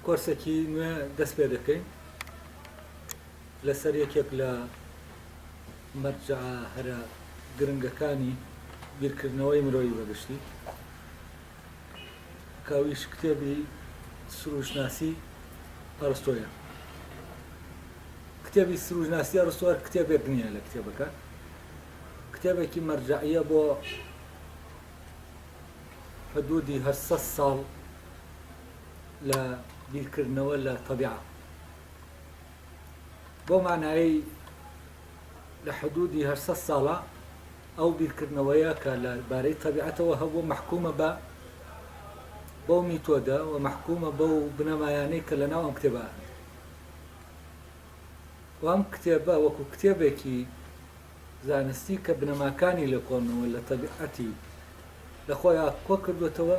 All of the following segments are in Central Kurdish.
کۆرسێکی نوێ دەست پێ دەکەین لەسەر یەکێک لە مەرجەعە هەرە گرنگەکانی بیرکردنەوەی مرۆیی بەگشتی کە ئەویش کتێبی سروشناسی ئەرستۆیە. کتێبی سروشناسی ئەرستۆ هەر کتێبێک نییە لە کتێبەکان، کتێبێکی مەرجەعیە بۆ حدودی 800 ساڵ لە بیرکردنەوە لە تەبیعە بۆ مانایی لە حدودی 800 ساڵە ئەو بیرکردنەوەیە کە لە بارەی تەبیعەتەوە هەبووە مەحکومە بە بەو میتۆدە و مەحکومە بەو بنەمایانەی کە لە ناو ئەم کتێبە هەن. و ئەم کتێبە وەکو کتێبێکی زانستی کە بنەماکانی لێکۆڵنەوە لە تەبیعەتی لە خۆیا کۆ کردوێتەوە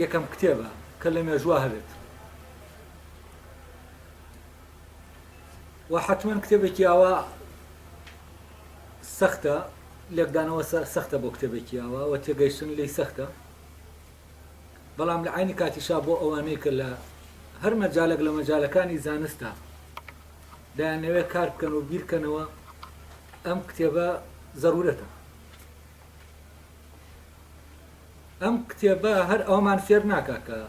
یەکەم کتێبە کە لە مێژوە هەبێت. و حەتمەن کتێبێکی ئاوا سەختە لێکدانەوە سەختە بۆ کتێبێکی ئاوا و تێگەیشتن لێی سەختە بەڵام لە عینی کاتیشا بۆ ئەوانەی کە لە هەر مەجالێک لە مەجالەکانی زانستا دەیانەوێت کار بکەن و بیرکەنەوە ئەم کتێبە زەرورەتە ئەم کتێبە هەر ئەومان فێر ناکا کە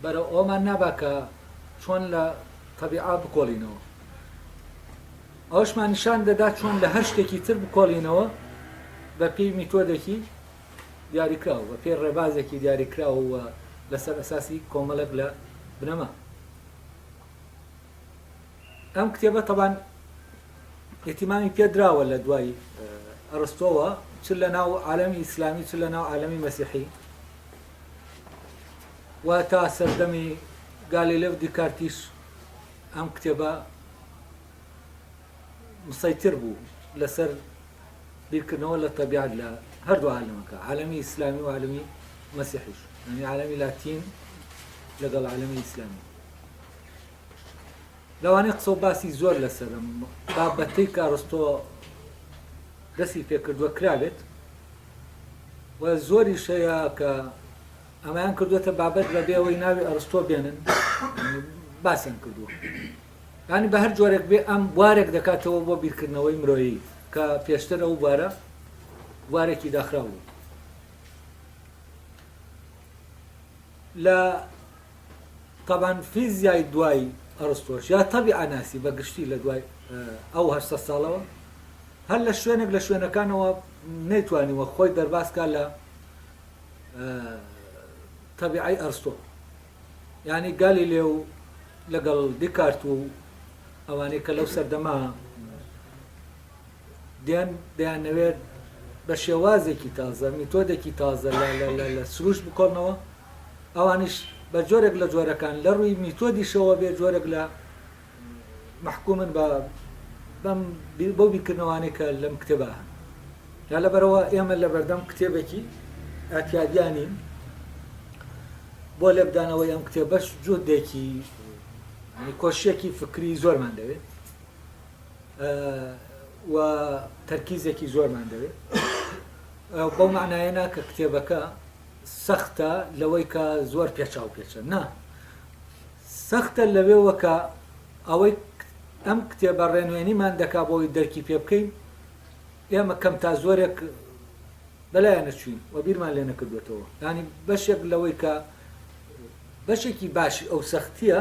بەرەو ئەومان نابا کە چۆن لە تەبیعە بکۆڵینەوە ئەوشمان نیشان دەدا چۆن لە هەر شتێکی تر بکۆڵینەوە بە پێی میتۆدێکی دیاریکراو بە پێی ڕێبازێکی دیاریکراو و لەسەر ئەساسی کۆمەڵێک لە بنەما ئەم کتێبە تەبان ئیهتیمامی پێدراوە لە دوای ئەرستۆوە چ لە ناو عالەمی ئیسلامی چ لە ناو عالەمی مەسیحی و تا سەردەمی گالیلێ و دیکارتیش ئەم کتێبە مسەیتر بوو لەسەر بیرکردنەوە لە تەبیعەت لە هەردوو عالەمەکە عالەمی ئیسلامی و عالەمی مەسیحیش یعنی عالەمی لاتین لەگەڵ عالەمی ئیسلامی لەوانەیە قسە و باسی زۆر لەسەر ئەم بابەتەی کە ئەرستۆ دەستی پێکردووە کرابێت و زۆریش هەیە کە ئەمەیان کردووەتە بابەت بەبێ ئەوەی ناوی ئەرستۆ بێنن باسیان کردووە ینی بە هەر جۆرێک بێ ئەم بوارێک دەکاتەوە بۆ بیرکردنەوەی مرۆیی کە پێشتر ئەو بوارە بوارێکی داخراو بوو لە تەبعەن فیزیای دوای ئەڕستۆش یا تەبیعەناسی بە گشتی لە دوای ئەو 800 ساڵەوە هەر لە شوێنێک لە شوێنەکانەوە نەیتوانیوە خۆی دەرباز کا لە تەبیعەی ئەرستۆ یعنی گالیلێ و لەگەڵ دیکارت و ئەوانەی کە لەو سەردەما دێن دەیانەوێت بە شێوازێکی تازە میتۆدێکی تازە لە سروش بکۆڵنەوە ئەوانیش بە جۆرێک لە جۆرەکان لە ڕووی میتۆدیشەوە بێ جۆرێک لە مەحکومن بە بەم بەو بیرکردنەوانەی کە لەم کتێبە هەن. جا لەبەرئەوە ئێمە لەبەردەم کتێبێکی ئەعتیادیا نین بۆ لێکدانەوەی ئەم کتێبەش جوهدێکی کۆشیەکی فکری زۆرمان دەوێت و تەرکیزێکی زۆرمان دەوێت بەو معنایە نا کە کتێبەکە سەختە لەوەی کە زۆر پێچاو پێچە نا سەختە لەوێوە کە ئەوەی ئەم کتێبە ڕێنوێنیمان دەکا بۆی دەرکی پێ بکەین ئێمە کەم تا زۆرێک بەلایە نەچوین و بیرمان لێ نەکردوێتەوە ینی بەشێک لەوەی کە بەشێکی باشی ئەو سەختیە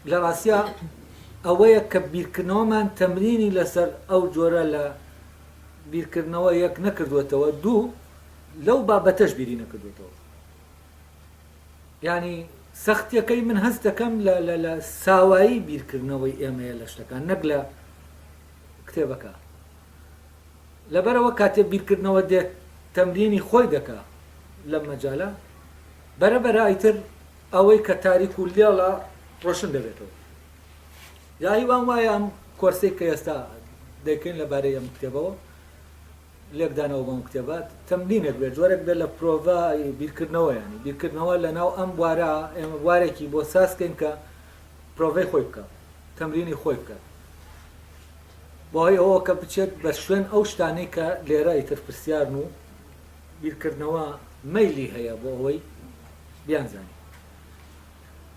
لە ڕاستیا ئەوەیە کە بیرکردنەوەمان تەمرینی لەسەر ئەو جۆرە لە بیرکردنەوە یەک نەکردوێتەوە دوو لەو بابەتەش بیری نەکردوێتەوە یانی سەختیەکەی من هەست دەکەم لە لە لە ساوایی بیرکردنەوەی ئێمەیە لە شتەکان نەک لە کتێبەکە لەبەرەوە کاتێ بیرکردنەوە دێت تەمرینی خۆی دەکا لەم مەجالە بەرە بەرە ئیتر ئەوەی کە تاریک و لێڵە ڕۆشن دەبێتەوە یا هیوام وایە ئەم کۆرسێک کە ئێستا دەیکەین لەبارەی ئەم کتێبەوە لێکدانەوە بەم کتێبە تەمرینێک بێت، جۆرێک بێت لە پرۆڤە بیرکردنەوە، یانی بیرکردنەوە لە ناو ئەم بوارە ئێمە بوارێکی بۆ ساز کەین کە پرۆڤەی خۆی بکات، تەمرینی خۆی بکات. بەهۆی ئەوە کە بچێت بە شوێن ئەو شتانەی کە لێرە ئیتر پرسیارن و بیرکردنەوە مەیلی هەیە بۆ ئەوەی بیانزانێت.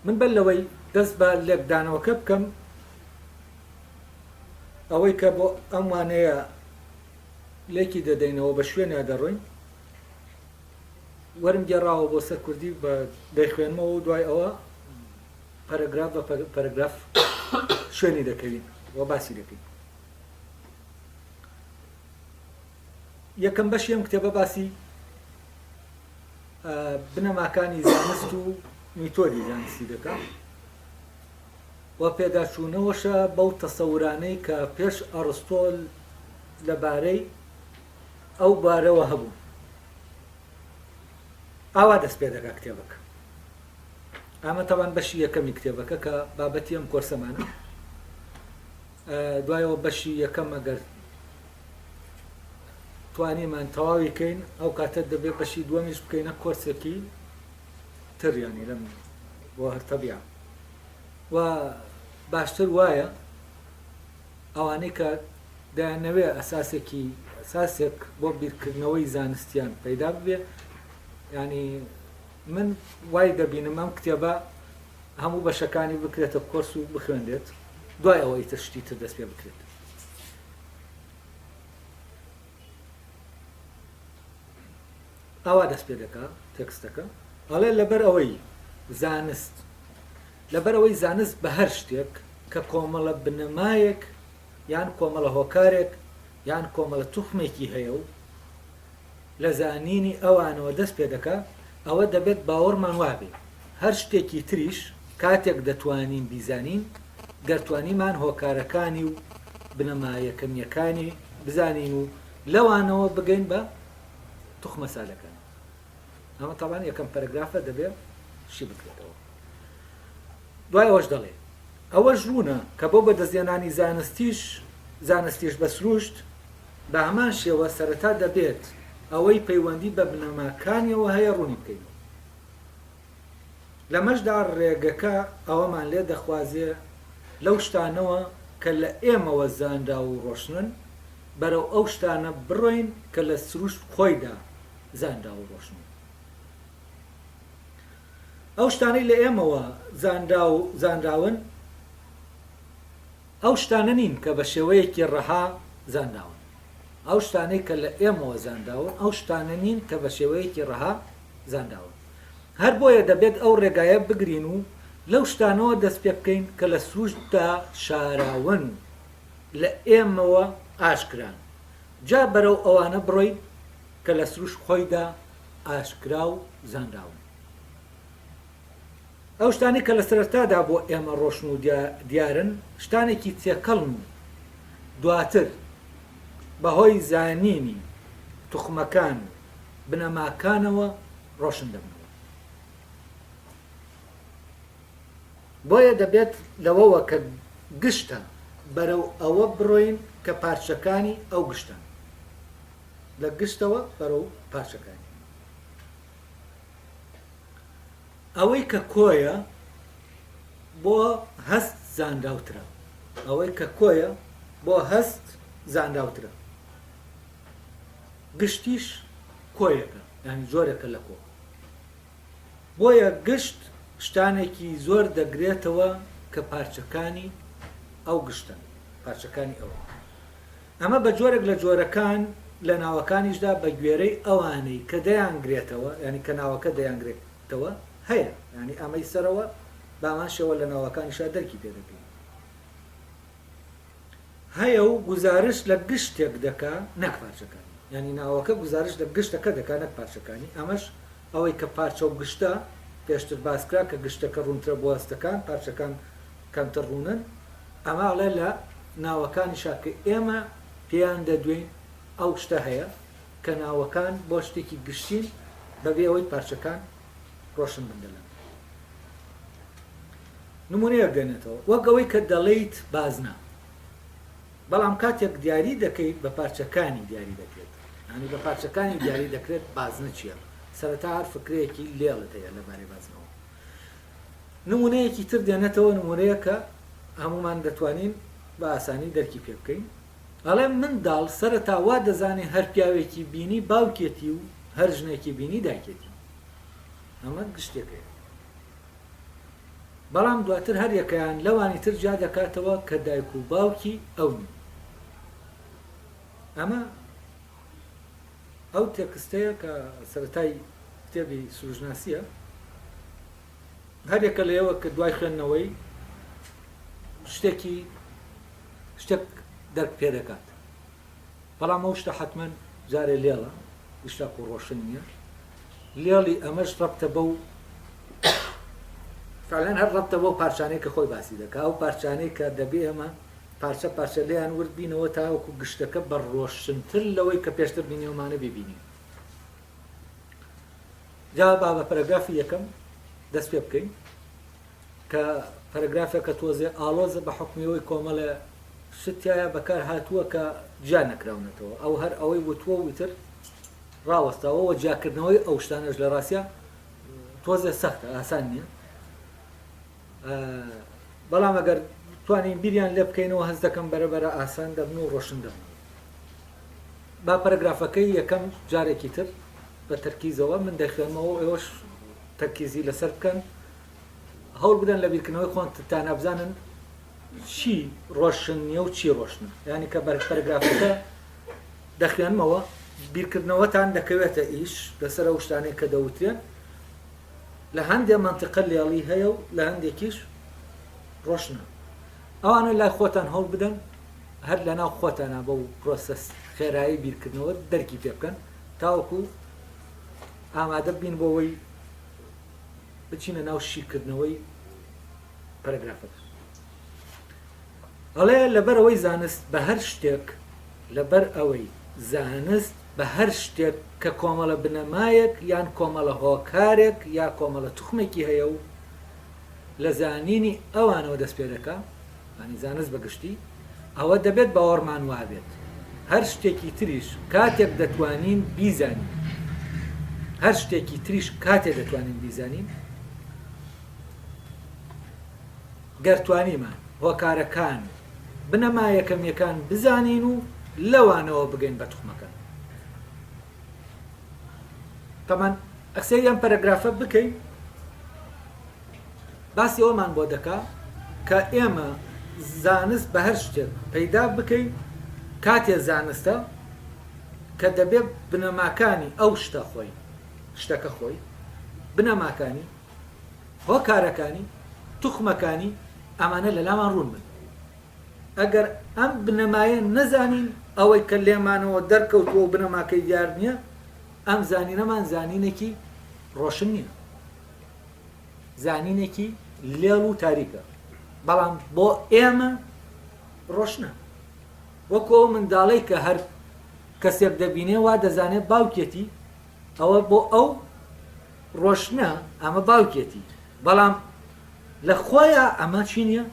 من بەر لەوەی دەست بە لێکدانەوەکە بکەم ئەوەی کە بۆ ئەم وانەیە لێکی دەدەینەوە بە شوێنیا دەڕۆین وەرم گێڕاوە بۆ سەر کوردی بە دەیخوێنمەوە و دوای ئەوە پەرەگراف بە پەرەگراف شوێنی دەکەوین و باسی دەکەین. یەکەم بەشی ئەم کتێبە باسی بنەماکانی زانست و میتۆدی زانستی دەکا و پێداچوونەوەشە بەو تەسەورانەی کە پێش ئەڕستۆل لەبارەی ئەو بارەوە هەبوون. ئاوا دەست پێ دەکا کتێبەکە. ئەمە تەبان بەشی یەکەمی کتێبەکە کە بابەتی ئەم کۆرسەمانە. دوایەوە بەشی یەکەم ئەگەر توانیمان تەواوی کەین ئەو کاتە دەبێت بەشی دووەمیش بکەینە کۆرسێکی تر یانی لەم بۆ هەر تەبیع و باشتر وایە ئەوانەی کە دەیانەوێ ئەساسێکی ئەساسێک بۆ بیرکردنەوەی زانستیان پەیدا ببێ ینی من وای دەبینم ئەم کتێبە هەموو بەشەکانی بکرێتە کۆرس و بخوێنرێت دوای ئەوە ئیتر شتی تر دەست پێ بکرێت. ئاوا دەست پێ دەکا تێکستەکە ئەڵێ لەبەر ئەوەی زانست لەبەر ئەوەی زانست بە هەر شتێک کە کۆمەڵە بنەمایەک یان کۆمەڵە هۆکارێک یان کۆمەڵە توخمێکی هەیە و لە زانینی ئەوانەوە دەست پێ دەکا، ئەوە دەبێت باوەڕمان وابێ هەر شتێکی تریش کاتێک دەتوانین بیزانین گەر توانیمان هۆکارەکانی و بنەما یەکەمییەکانی بزانین و لەوانەوە بگەین بە توخمە سادەکانی. ئەمە تەبعەن یەکەم پەرەگرافە دەبێ شی بکرێتەوە. دوای ئەوەش دەڵێ ئەوەش ڕوونە کە بۆ بەدەستهێنانی زانستیش زانستیش بە سروشت بە هەمان شێوە سەرەتا دەبێت ئەوەی پەیوەندی بە بنەماکانیەوە هەیە ڕوونی بکەینەوە. لەمەشدا ڕێگەکە ئەوەمان لێ دەخوازێ لەو شتانەوە کە لە ئێمەوە زانراو و ڕۆشنن بەرەو ئەو شتانە بڕۆین کە لە سروشت خۆیدا زانراو و ڕۆشنن. ئەو شتانەی لە ئێمەوە زانراو زانراون ئەو شتانە نین کە بە شێوەیەکی ڕەها زانراون. ئەو شتانەی کە لە ئێمەوە زانراون ئەو شتانە نین کە بە شێوەیەکی ڕەها زانراون. هەر بۆیە دەبێت ئەو ڕێگایە بگرین و لەو شتانەوە دەست پێ بکەین کە لە سروشتدا شاراوەن و لە ئێمەوە ئاشکران، جا بەرەو ئەوانە بڕۆین کە لە سروشت خۆیدا ئاشکرا و زانراون. ئەو شتانەی کە لە سەرەتادا بۆ ئێمە ڕۆشن و دیارن، شتانێکی تێکەڵن و دواتر بە هۆی زانینی توخمەکان و بنەماکانەوە ڕۆشن دەبنەوە. بۆیە دەبێت لەوەوە کە گشتە، بەرەو ئەوە بڕۆین کە پارچەکانی ئەو گشتەن. لە گشتەوە بەرەو پارچەکانی. ئەوەی کە کۆیە بۆ هەست زانراوترە. ئەوەی کە کۆیە بۆ هەست زانراوترە. گشتیش کۆیەکە، یانی جۆرێکە لە کۆ. بۆیە گشت شتانێکی زۆر دەگرێتەوە کە پارچەکانی ئەو گشتەن، پارچەکانی ئەوە. ئەمە بە جۆرێک لە جۆرەکان لە ناوەکانیشدا بە گوێرەی ئەوانەی کە دەیانگرێتەوە، یانی کە ناوەکە دەیانگرێتەوە، هەیە. یانی ئەمەی سەرەوە بە هەمان شێوە لە ناوەکانیشا دەرکی پێ دەکەین. هەیە و گوزارشت لە گشتێک دەکا نەک پارچەکانی. یانی ناوەکە گوزارشت لە گشتەکە دەکا نەک پارچەکانی. ئەمەش ئەوەی کە پارچە و گشتە، پێشتر باس کرا کە گشتەکە ڕوونترە بۆ هەستەکان، پارچەکان کەمتر ڕوونن. ئەمە ئەڵێ لە ناوەکانیشا کە ئێمە پێیان دەدوێین ئەو شتە هەیە کە ناوەکان بۆ شتێکی گشتین بەبێ ئەوەی پارچەکان ڕۆشن بن لەلام. نمونەیەک دێنێتەوە وەک ئەوەی کە دەڵێیت بازنە بەڵام کاتێک دیاری دەکەیت بە پارچەکانی دیاری دەکرێت یانی بە پارچەکانی دیاری دەکرێت بازنە چییە سەرەتا هەر فکرەیەکی لێڵت هەیە لەبارەی بازنەوە نمونەیەکی تر دێنێتەوە نمونەیەکە هەمومان دەتوانین بە ئاسانی دەرکی پێ بکەین ئەڵێ منداڵ سەرەتا وا دەزانێ هەر پیاوێکی بینی باوکێتی و هەر ژنێکی بینی دایکێتی ئەمە گشتێکەیە. بەڵام دواتر هەریەکەیان لەوانی تر جیا دەکاتەوە کە دایک و باوکی ئەو نین. ئەمە ئەو تێکستەیە کە سەرەتای کتێبی سروشناسییە. هەریەکە لە ئێوە کە دوای خوێندنەوەی شتێکی شتێک دەرک پێ دەکات. بەڵام ئەو شتە حەتمەن جارێ لێڵە، هیچ تاکو ڕۆشن نییە. لێڵی ئەمەش ڕەبتە بەو فعلەن هەر ڕەبتە بەو پارچانەی کە خۆی باسی دەکا، ئەو پارچانەی کە دەبێ ئێمە پارچە پارچە لێیان ورد بینەوە تاوەکو گشتەکە بە ڕۆشنتر لەوەی کە پێشتر بینیومانە بیبینین. جا با بە پەرەگرافی یەکەم دەست پێ بکەین کە پەرەگرافێکە تۆزێ ئاڵۆزە بە حوکمی ئەوەی کۆمەڵێ شت تیایا بەکار هاتووە کە جیا نەکراونەتەوە ئەو هەر ئەوەی وتووە و ئیتر ڕاوەستاوە و جیاکردنەوەی ئەو شتانەش لە ڕاستیا تۆزێ سەختە ئاسان نییە بەڵام ئەگەر توانین بیریان لێ بکەینەوە هەست دەکەم بەرە بەرە ئاسان دەبن و ڕۆشن دەبن با پەرەگرافەکەی یەکەم جارێکی تر بە تەرکیزەوە من دەخوێنمەوە ئێوەش تەرکیزی لەسەر بکەن هەوڵ بدەن لە بیرکردنەوەی خۆنتتانا بزانن چی ڕۆشن نییە و چی ڕۆشنە یعنی کە بەر پەرەگرافەکە دەخوێنمەوە بیرکردنەوەتان دەکەوێتە ئیش لەسەر ئەو شتانەی کە دەوترێن لە هەندێ مەنتیقە لێڵی هەیە و لە هەندێکیش ڕۆشنە ئەوانە لای خۆتان هەوڵ بدەن هەر لەناو خۆتانا بەو پرۆسەس خێرایی بیرکردنەوە دەرکی پێ بکەن تاوەکو ئامادە بین بۆ ئەوەی بچینە ناو شیکردنەوەی پەرەگرافەکە. ئەڵێ لەبەرئەوەی زانست بە هەر شتێک لەبەر ئەوەی زانست بە هەر شتێک کە کۆمەڵە بنەمایەک یان کۆمەڵە هۆکارێک یا کۆمەڵە توخمێکی هەیە و لە زانینی ئەوانەوە دەست پێ دەکا یانی زانست بە گشتی ئەوە دەبێت باوەڕمان وابێت هەر شتێکی تریش کاتێک دەتوانین بیزانین هەر شتێکی تریش کاتێ دەتوانین بیزانین گەر توانیمان هۆکارەکان و بنەما یەکەمیەکان بزانین و لەوانەوە بگەین بە توخمەکان. تەبعەن سەیری ئەم پەرەگرافە بکەین باسی ئەومان بۆ دەکا کە ئێمە زانست بە هەر شتێک پەیدا بکەین کاتێ زانستە کە دەبێت بنەماکانی ئەو شتە خۆی شتەکە خۆی بنەماکانی هۆکارەکانی، توخمەکانی، ئەمانە لەلامان ڕوون بن. ئەگەر ئەم بنەمایە نەزانین، ئەوەی کە لێمانەوە دەرکەوتووە و بنەماکەی دیار نییە، ئەم زانینەمان زانینێکی ڕۆشن نییە. زانینێکی لێڵ و تاریکە. بەڵام بۆ ئێمە ڕۆشنە. وەکو ئەو منداڵەی کە هەر کەسێک دەبینێ وا دەزانێت باوکێتی، ئەوە بۆ ئەو ڕۆشنە ئەمە باوکێتی بەڵام لە خۆیا ئەمە چی نییە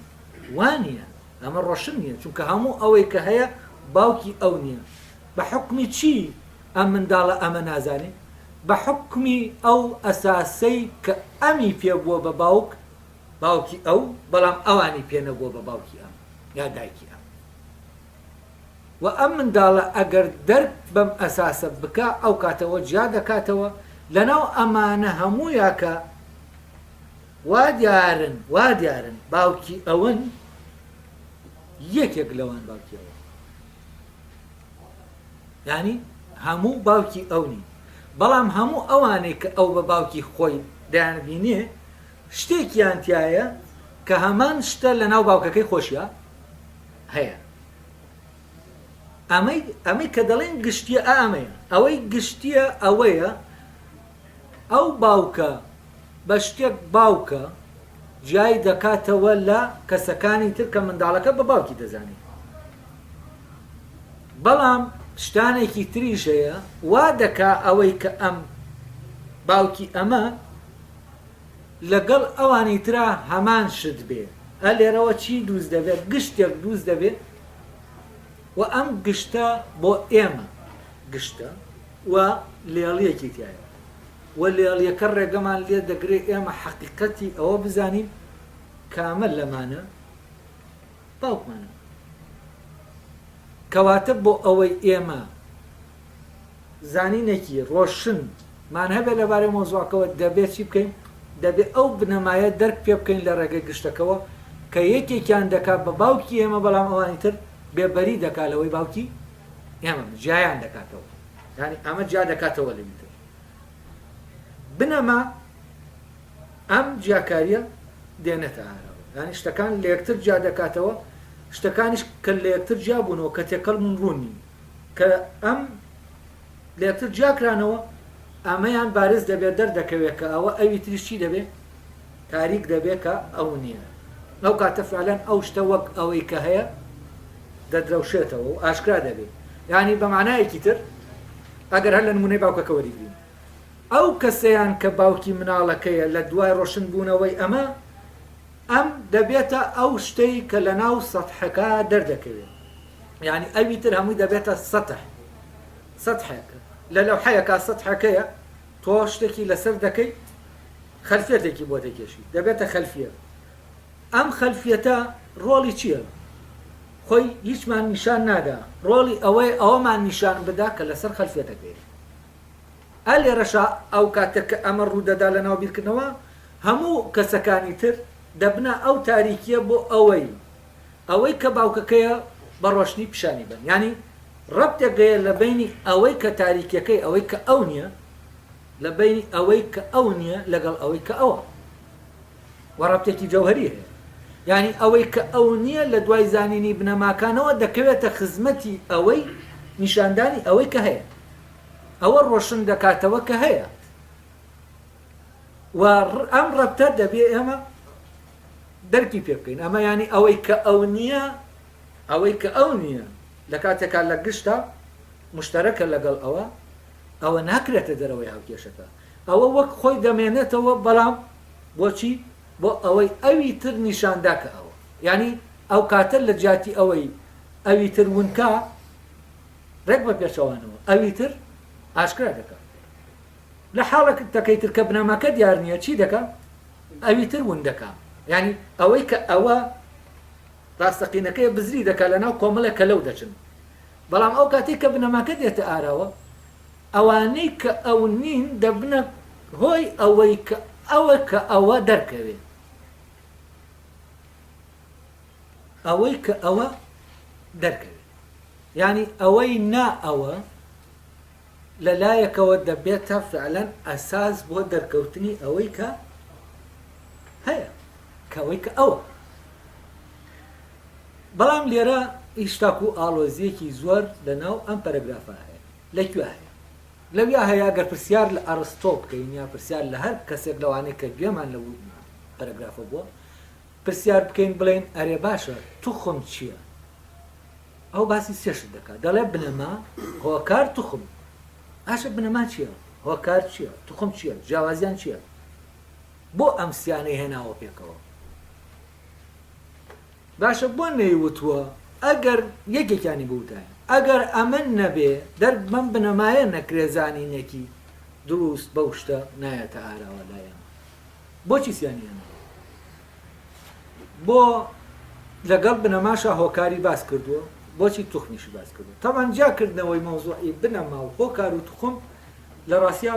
وا نییە ئەمە ڕۆشن نییە چونکە هەموو ئەوەی کە هەیە باوکی ئەو نییە بە حکمی چی ئەم منداڵە ئەمە نازانێ بە حکمی ئەو ئەساسەی کە ئەمی پێ بووە بە باوک باوکی ئەو بەڵام ئەوانی پێ نەبووە بە باوکی ئەم یا دایکی ئەم وە ئەم منداڵە ئەگەر دەرک بەم ئەساسە بکا ئەو کاتەوە جیا دەکاتەوە لەناو ئەمانە هەموویا کە وا دیارن وا دیارن باوکی ئەون یەکێک لەوان باوکی ئەوە یانی هەموو باوکی ئەو نین بەڵام هەموو ئەوانەی کە ئەو بە باوکی خۆی دەیانبینێ شتێکیان تایە کە هەمان شتە لەناو باوکەکەی خۆشیا هەیە ئەمەی ئەمەی کە دەڵێن گشتیە ئا ئەمەیە ئەوەی گشتیە ئەوەیە ئەو باوکە بە شتێک باوکە جیای دەکاتەوە لە کەسەکانی تر کە منداڵەکە بە باوکی دەزانێت بەڵام شتانێکی تریش هەیە وا دەکا ئەوەی کە ئەم باوکی ئەمە لەگەڵ ئەوانی ترا هەمان شت بێ. ئە لێرەوە چی دروست دەبێ؟ گشتێک دروست دەبێ و ئەم گشتە بۆ ئێمە گشتە و لێڵییەکی تیایە و لێڵییەکە ڕێگەمان لێ دەگرێ ئێمە حەقیقەتی ئەوە بزانین کامە لەمانە باوکمانە. کەواتە بۆ ئەوەی ئێمە زانینێکی ڕۆشن مان هەبێت لەبارەی مەوزوعەکەوە دەبێت چی بکەین؟ دەبێ ئەو بنەمایە دەرک پێ بکەین لە ڕێگەی گشتەکەوە کە یەکێکیان دەکا بە باوکی ئێمە بەڵام ئەوانی تر بێبەری دەکا لەوەی باوکی ئێمە بن، جیایان دەکاتەوە. یانی ئەمە جیا دەکاتەوە لەوی تر. بنەما ئەم جیاکارییە دێنێتە ئاراوە. یانی شتەکان لە یەکتر جیا دەکاتەوە، شتەکانیش کە لە یەکتر جیا بوونەوە، کە تێکەڵ بوون ڕوون نین. کە ئەم لە یەکتر جیا کرانەوە، ئەمەیان بارز دەبێت، دەردەکەوێت کە ئەوە، ئەوی تریش چی دەبێت؟ تاریک دەبێت کە ئەو نییە. ئەو کاتە فعلەن ئەو شتە وەک ئەوەی کە هەیە دەدرەوشێتەوە و ئاشکرا دەبێت. یانی بە مانایەکی تر ئەگەر هەر لە نموونەی باوکەکە وەریگرین، ئەو کەسەیان کە باوکی مناڵەکەیە لە دوای ڕۆشن بوونەوەی ئەمە، ئەم دەبێتە ئەو شتەی کە لە ناو سەتحەکە دەردەکەوێت. یانی ئەوی تر هەمووی دەبێتە سەتح. سەتحێک لە لەوحەیەکا سەتحەکەیە تۆ شتێکی لەسەر دەکەی خەلفیەتێکی بۆ دەکێشی دەبێتە خەلفیە. ئەم خەلفیەتە ڕۆڵی چییە؟ خۆی هیچمان نیشان نادا، ڕۆڵی ئەوەیە ئەوەمان نیشان بدا کە لەسەر خەلفیەتەکەیە. ئا لێرەشا ئەو کاتە کە ئەمە ڕوودەدا لەناو بیرکردنەوە، هەموو کەسەکانی تر دەبنە ئەو تاریکییە بۆ ئەوەی ئەوەی کە باوکەکەیە بە ڕۆشنی پیشانی بەن. یانی ڕەبتێک هەیە لە بەینی ئەوەی کە تاریکیەکەی ئەوەی کە ئەو نییە، لە بەینی ئەوەی کە ئەو نییە لەگەڵ ئەوەی کە ئەوە. وە ڕەبتێکی جەوهەری هەیە. یانی ئەوەی کە ئەو نییە لە دوای زانینی بنەماکانەوە دەکەوێتە خزمەتی ئەوەی نیشاندانی ئەوەی کە هەیە. ئەوە ڕۆشن دەکاتەوە کە هەیە. و ئەم ڕەبتە دەبێ ئێمە دەرکی پێ بکەین. ئەمە یانی ئەوەی کە ئەو نییە، ئەوەی کە ئەو نییە لە کاتێکا لە گشتا مشتەرەکە لەگەڵ ئەوە، ئەوە ناکرێتە دەرەوەی هاوکێشەکە. ئەوە وەک خۆی دەمێنێتەوە، بەڵام بۆچی؟ بۆ ئەوەی ئەوی تر نیشاندا کە ئەوە. یانی ئەو کاتە لە جیاتی ئەوەی ئەوی تر ون کا، ڕێک بە پێچەوانەوە ئەوی تر ئاشکرا دەکا. لە حاڵەتەکەی تر کە بنەماکە دیار نییە چی دەکا؟ ئەوی تر ون دەکا. یانی ئەوەی کە ئەوە ڕاستەقینەکەیە بزری دەکا لە ناو کۆمەڵێک کە لەو دەچن. بەڵام ئەو کاتەی کە بنەماکە دێتە ئاراوە، ئەوانەی کە ئەو نین دەبنە هۆی ئەوەی کە ئەوە کە ئەوە دەرکەوێ. ئەوەی کە ئەوە دەرکەوێ. یانی ئەوەی نا ئەوە لە لایەکەوە دەبێتە فعلەن ئەساس بۆ دەرکەوتنی ئەوەی کە هەیە، کە ئەوەی کە ئەوە. بەڵام لێرە هیشتاکو ئاڵۆزییەکی زۆر لە ناو ئەم پەرەگرافە هەیە. لە کوێ هەیە؟ لەویا هەیە گەر پرسیار لە ئەڕستۆ بکەین یا پرسیار لە هەر کەسێک لەوانەی کە گوێمان لەو پەرەگرافە بووە پرسیار بکەین بڵێین ئەرێ باشە توخم چییە؟ ئەو باسی سێ شت دەکات دەڵێ بنەما، هۆکار، توخم. باشە بنەما چییە؟ هۆکار چییە؟ توخم چییە؟ جیاوازیان چییە؟ بۆ ئەم سیانەی هێناوە پێکەوە؟ باشە بۆ نەیوتووە ئەگەر یەکێکیانی بوتایە ئەگەر ئەمە نەبێ دەرک بەم بنەمایە نەکرێ زانینێکی دروست بەو شتە نایەتە ئاراوە لای ئێمە بۆچی سیانی هێناوە بۆ لەگەڵ بنەماشا هۆکاری باس کردووە بۆچی توخمیشی باس کردووە تەبعەن جیاکردنەوەی مەوزوعی بنەما و هۆکار و توخم لە ڕاستیا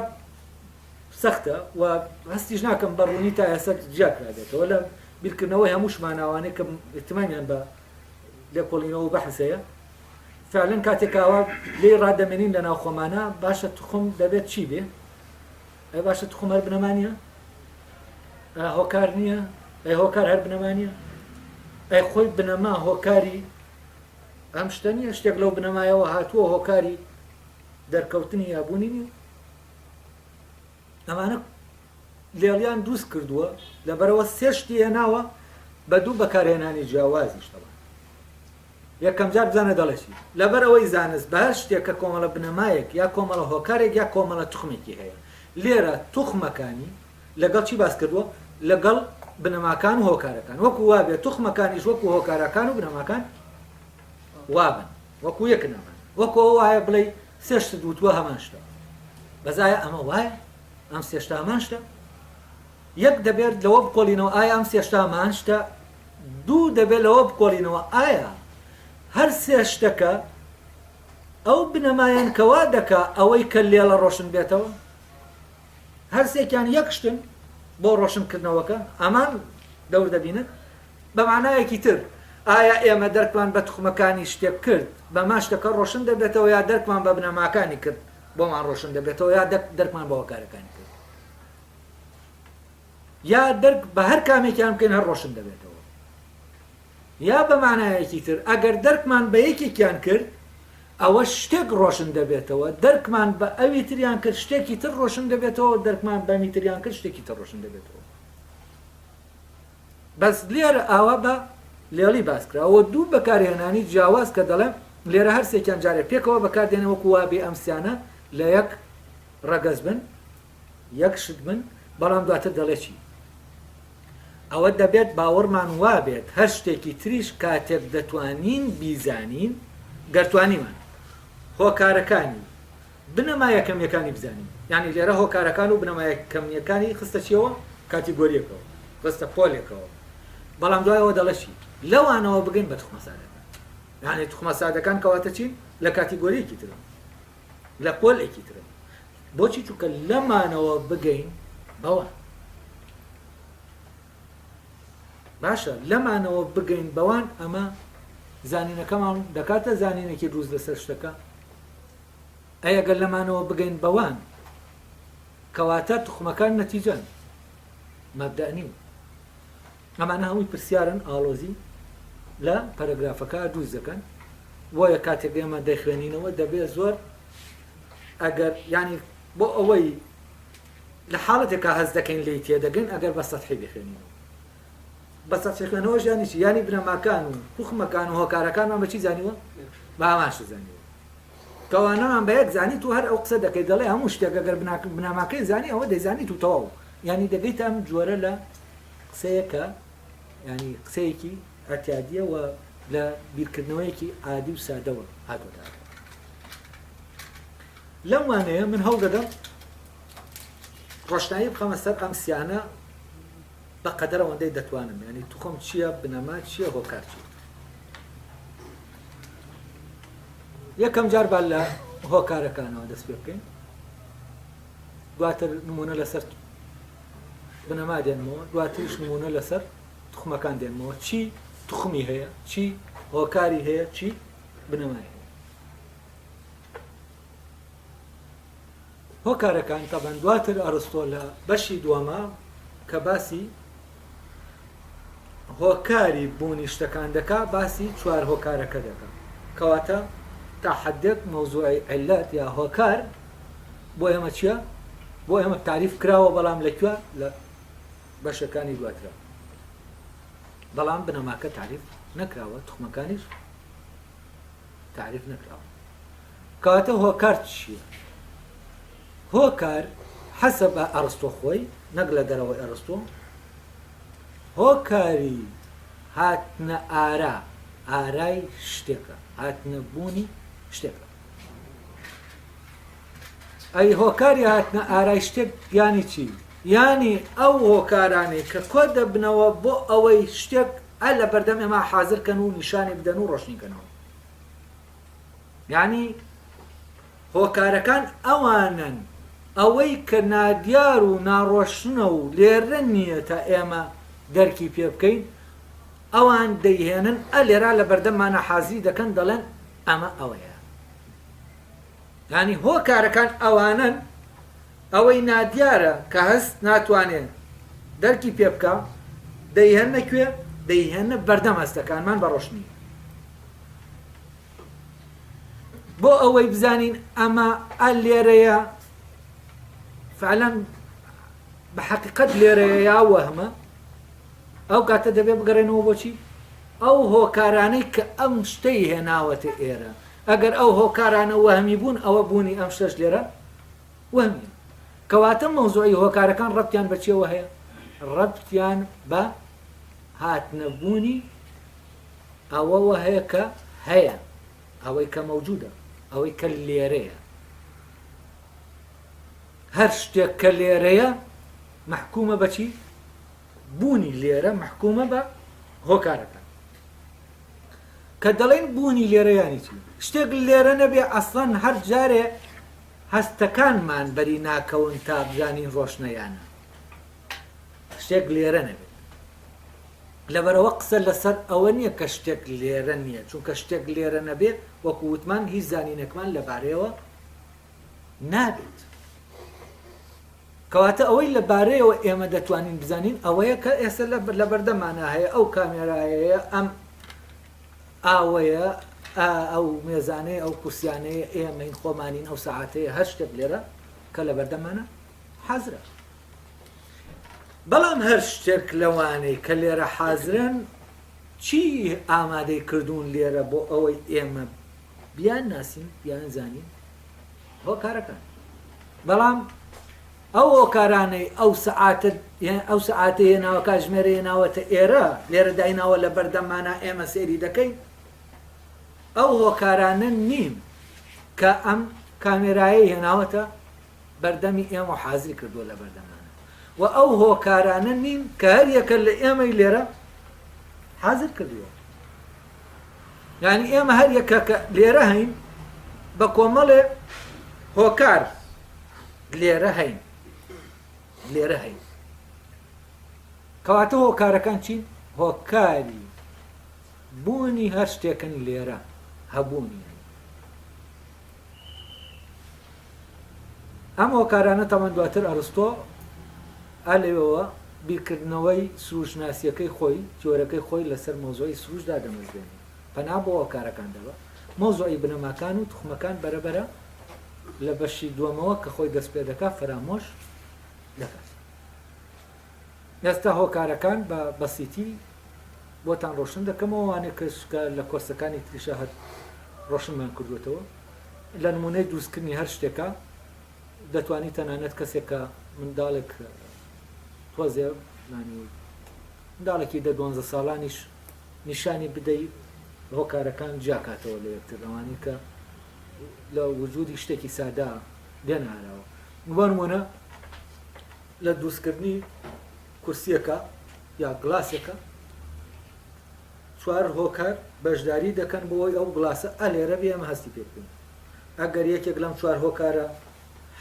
سەختە و هەستیش ناکەم بە ڕوونی تا ئێستا جیا کرابێتەوە لە بیرکردنەوەی هەمووشمان ئەوانەی کە اهتمامیان بە لێکۆڵینەوە و بەحس هەیە فعلا کاتێک ئاوا لێی ڕادەمێنین لە ناو خۆمانە باشە توخم دەبێت چی بێ ئەی باشە توخم هەر بنەما نییە هۆکار نییە ئەی هۆکار هەر بنەما نییە ئەی خۆی بنەما هۆکاری ئەم شتە نییە شتێک لەو بنەمایەوە هاتووە هۆکاری دەرکەوتنی یابوونی نییە ئەمانە لێڵیان دروست کردووە لەبەرەوە سێ شتی هێناوە بە دوو بەکارهێنانی جیاوازیش تەبعەن یەکەم جار بزانە دەڵێ چی لەبەر ئەوەی زانست بە هەر شتێک کە کۆمەڵە بنەمایەک یا کۆمەڵە هۆکارێک یا کۆمەڵە توخمێکی هەیە لێرە توخمەکانی لەگەڵ چی باس کردووە لەگەڵ بنەماکان و هۆکارەکان وەکو وابێ توخمەکانیش وەکو هۆکارەکان و بنەماکان وابن وەکو یەکن ئەمانە وەکو ئەوە وایە بڵێی سێ شتت وتووە هەمان شتە بەس ئایا ئەمە وایە ئەم سێ شتە هەمان شتە یەک دەبێت لەوە بکۆڵینەوە ئایا ئەم سێ شتە هەمان شتە دوو دەبێت لەوە بکۆڵینەوە ئایا هەر سێ شتەکە ئەو بنەمایەن کەوا دەکا ئەوەی کە لێڵە ڕۆشن بێتەوە هەرسێکیان یەک شتن. بۆ ڕۆشنکردنەوەکە ئەمان دەور دەبینن؟ بە مانایەکی تر ئایا ئێمە دەرکمان بە توخمەکانی شتێک کرد بەمە شتەکە ڕۆشن دەبێتەوە یا دەرکمان بە بنەماکانی کرد بۆمان ڕۆشن دەبێتەوە یا دەرکمان بە هۆکارەکانی کرد یا دەرک بە هەر کامێکیان بکەین هەر ڕۆشن دەبێتەوە یا بە مانایەکی تر ئەگەر دەرکمان بە یەکێکیان کرد ئەوە شتێک ڕۆشن دەبێتەوە، دەرکمان بە ئەوی تریان کرد شتێکی تر ڕۆشن دەبێتەوە، دەرکمان بەمی تریان کرد شتێکی تر ڕۆشن دەبێتەوە. بەس لێرە ئاوا بە لێڵی باس کراوە دوو بەکارهێنانی جیاواز کە دەڵێم لێرە هەرسێکیان جارێ پێکەوە بەکاردێنێ وەکو وابێ ئەم سیانە لە یەک ڕەگەز بن یەک شت بن بەڵام دواتر دەڵێ چی ئەوە دەبێت باوەڕمان وابێت هەر شتێکی تریش کاتێک دەتوانین بیزانین گەر توانیمان هۆکارەکانی بنەما یەکەمیەکانی بزانین یانی لێرە هۆکارەکان و بنەما یەکەمیەکانی خستە چیەوە کاتیگۆریەکەوە خستە پۆلێکەوە بەڵام دوایەوە دەڵێ چی لەوانەوە بگەین بە توخمە سادەکان یانی توخمە سادەکان کەواتە چین لە کاتیگۆریەکی ترن لە پۆلێکی ترن بۆچی چونکە لەمانەوە بگەین بەوان باشە لەمانەوە بگەین بەوان ئەمە زانینەکەمان دەکاتە زانینێکی دروست لەسەر شتەکە ئەی ئەگەر لەمانەوە بگەین بەوان کەواتە توخمەکان نەتیجەن مەبدەئ نین ئەمانە هەمووی پرسیارن ئاڵۆزی لە پەرەگرافەکە دروست دەکەن بۆیە کاتێک ئێمە دەیخوێنینەوە دەبێت زۆر ئەگەر ینی بۆ ئەوەی لە حاڵەتێکا هەست دەکەین لێی تێدەگەین ئەگەر بە سەتحی بخوێنینەوە بە سەتحی خوێنەوەش یانی چی یانی بنەماکان و توخمەکان و هۆکارەکانمان بە چی زانیوە بە هەمان شت زانیوە کەوانەمان بە یەک زانی تو هەر ئەو قسە دەکەی دەڵێ هەموو شتێک ئەگەر بنەماکەی زانی ئەوە دەیزانیت و تەواو یانی دەگەیتە ئەم جۆرە لە قسەیە کە ینی قسەیەکی ئەتیادیە و لە بیرکردنەوەیەکی عادی و سادەوە هاتۆتە لەم وانەیە من هەوڵ دەدەم ڕۆشنایی بخەمە سەر ئەم سیانە بە قەدەر ئەوەندەی دەتوانم یانی توخم چییە بنەما چییە هۆکار چییە یەکەم جار با لە هۆکارەکانەوە دەست پێ بکەین دواتر نمونە لەسەر بنەما دێنمەوە دواتریش نمونە لەسەر تخمەکان دێنمەوە چی تخمی هەیە چی هۆکاری هەیە چی بنەمای هەیە هۆکارەکان تەبعەن دواتر ئەرستۆ لە بەشی دووەما کە باسی هۆکاری بوونی شتەکان دەکا باسی چوار هۆکارەکە دەکا کەواتە تا حدێک مەوزوعی علەت یا هۆکار بۆ ئێمە چییە بۆ ئێمە تاریف کراوە بەڵام لە کوێ لە بەشەکانی دواترە بەڵام بنەماکە تاریف نەکراوە تخمەکانیش تاریف نەکراوە کەواتە هۆکار چییە؟ هۆکار حەسەب ئەڕستۆ خۆی نەک لە دەرەوەی ئەڕستۆ هۆکاری هاتنە ئارا ئارای شتێکە هاتنە بوونی شتێکە ئەی هۆکاری هاتنە ئارای شتێک یانی چی؟ یانی ئەو هۆکارانەی کە کۆ دەبنەوە بۆ ئەوەی شتێک ئە لە بەردەم ئێمە حازر کەن و نیشانی بدەن و ڕۆشنی کەنەوە یانی هۆکارەکان ئەوانەن ئەوەی کە نادیار و ناڕۆشنە و لێرە نییە تا ئێمە دەرکی پێ بکەین ئەوان دەیهێنن ئە لێرا لە بەردەممانە حازری دەکەن دەڵێن ئەمە ئەوەیە یانی هۆکارەکان ئەوانەن ئەوەی نادیارە کە هەست ناتوانێ دەرکی پێ بکا دەیهێننە کوێ؟ دەیهێننە بەردەم هەستەکانمان بە ڕۆشنی بۆ ئەوەی بزانین ئەمە ئە لێرەیە فعلا بە حەقیقەت لێرەیە یا وەهمە ئەو کاتە دەبێ بگەڕێنەوە بۆچی ئەو هۆکارانەی کە ئەم شتەی هێناوەتە ئێرە ئەگەر ئەو هۆکارانە وەهمی بوون ئەوە بوونی ئەم شتەش لێرە وەهمیە. کەواتە مەوزوعی هۆکارەکان ڕەبتیان بە چیەوە هەیە؟ ڕەبتیان بە هاتنە بوونی ئەوەوە هەیە کە هەیە، ئەوەی کە مەوجودە، ئەوەی کە لێرەیە. هەر شتێک کە لێرەیە مەحکومە بە چی؟ بوونی لێرە مەحکومە بە هۆکارەکان. کە دەڵێین بوونی لێرە یانی چی؟ شتێک لێرە نەبێ ئەسڵەن هەر جارێ هەستەکانمان بەری ناکەون تا بزانین ڕۆشنە یا نا. شتێک لێرە نەبێت. لەبەرئەوە قسە لەسەر ئەوە نییە کە شتێک لێرە نییە، چونکە شتێک لێرە نەبێ وەکو وتمان هیچ زانینێکمان لەبارەیەوە نابێت. کەواتە ئەوەی لەبارەیەوە ئێمە دەتوانین بزانین ئەوەیە کە ئێستا لەبەردەمانا هەیە، ئەو کامێرایەیە، ئەم ئاوەیە، ئەو مێزانەیە، ئەو کورسیانەیە، ئێمەین، خۆمانین، ئەو سەعاتەیە، هەر شتێک لێرە کە لەبەردەمانە حازرە. بەڵام هەر شتێک لەوانەی کە لێرە حازرن چی ئامادەی کردوون لێرە بۆ ئەوەی ئێمە بیان ناسین بیان زانین هۆکارەکان بەڵام ئەو هۆکارانەی ئەو سەعاتە ئەو سەعاتە هێناوە کاتژمێرە هێناوەتە ئێرە لێرە دایناوە لە بەردەمانە ئێمە سەیری دەکەین ئەو هۆکارانە نین کە ئەم کامێرایەی هێناوەتە بەردەمی ئێمە و حازری کردووە لە بەردەمانە و ئەو هۆکارانە نین کە هەر یەکە لە ئێمەی لێرە حازر کردووە یعنی ئێمە هەر یەکە کە لێرە هەین بە کۆمەڵێ هۆکار لێرە هەین لێرە هەین کەواتە هۆکارەکان چین هۆکاری بوونی هەر شتێکن لێرە هەبوونی ئەم هۆکارانە تەبعەن دواتر ئەرستۆ ئا لەوێوە بیرکردنەوەی سروشتناسییەکەی خۆی، تیۆرەکەی خۆی لەسەر مەوزوعی سروشت دادەمەزرێنێ، پەنا بۆ هۆکارەکان دەبا. مەوزوعی بنەماکان و توخمەکان بەرەبەرە لە بەشی دووەمەوە کە خۆی دەست پێ دەکا فەرامۆش دەکات. ئێستا هۆکارەکان بە بەسیتی بۆتان ڕۆشن دەکەمەوە، وانەی کە لە کۆرسەکانی تریشا هەر ڕۆشنمان کردووەتەوە. لە نموونەی دروستکردنی هەر شتێکا دەتوانی تەنانەت کەسێک کە منداڵێک تۆزێ یانی منداڵێکی دە دوانزە ساڵانیش نیشانی بدەی هۆکارەکان جیاکاتەوە لە یەکتر ئەوانەی کە لە وجودی شتێکی سادا دێنە ئاراوە بۆ نموونە لە دروستکردنی کورسیەکە یا گلاسێکە چوار هۆکار بەشداری دەکەن بۆ ئەوەی ئەو گڵاسە ئە لێرە بێ ئێمە هەستی پێ بکەین. ئەگەر یەکێک لەم چوار هۆکارە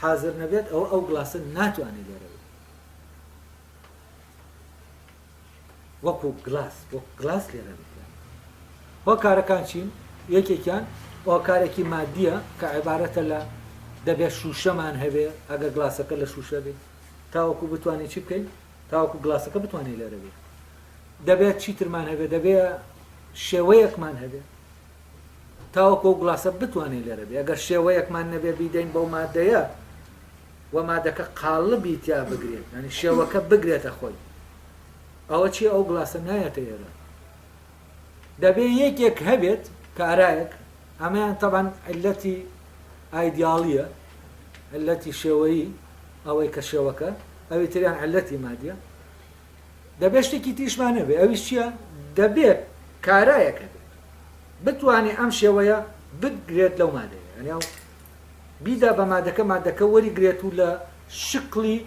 حازر نەبێت ئەوە ئەو گڵاسە ناتوانێت لێرە بێت. وەکو گڵاس وەک گڵاس لێرە بێت. هۆکارەکان چین؟ یەکێکیان هۆکارێکی مادیە کە عیبارەتە لە دەبێت شوشەمان هەبێ ئەگەر گڵاسەکە لە شوشە بێ تاوەکو بتوانین چی بکەین؟ تاوەکو گڵاسەکە بتوانێت لێرە بێت. دەبێت چیترمان هەبێت دەبێت شێوەیەکمان هەبێت تاوەکو ئەو گڵاسە بتوانێت لێرە بێ ئەگەر شێوەیەکمان نەبێ بیدەین بەو مادەیە و مادەکە قاڵبی تیا بگرێت ینی شێوەکە بگرێتە خۆی ئەوە چی ئەو گڵاسە نایەتە ئێرە دەبێ یەکێک هەبێت کارایەک ئەمەیان تەبان علەتی ئایدیاڵیە علەتی شێوەیی ئەوەی کە شێوەکە ئەوی تریان علەتی مادیە دەبێت شتێکی تریشمان هەبێ ئەویش چییە؟ دەبێت کارایەک هەبێت بتوانێ ئەم شێوەیە بگرێت لەو مادەیە یعنی ئەو بیدا بە مادەکە مادەکە وەریگرێت و لە شکڵی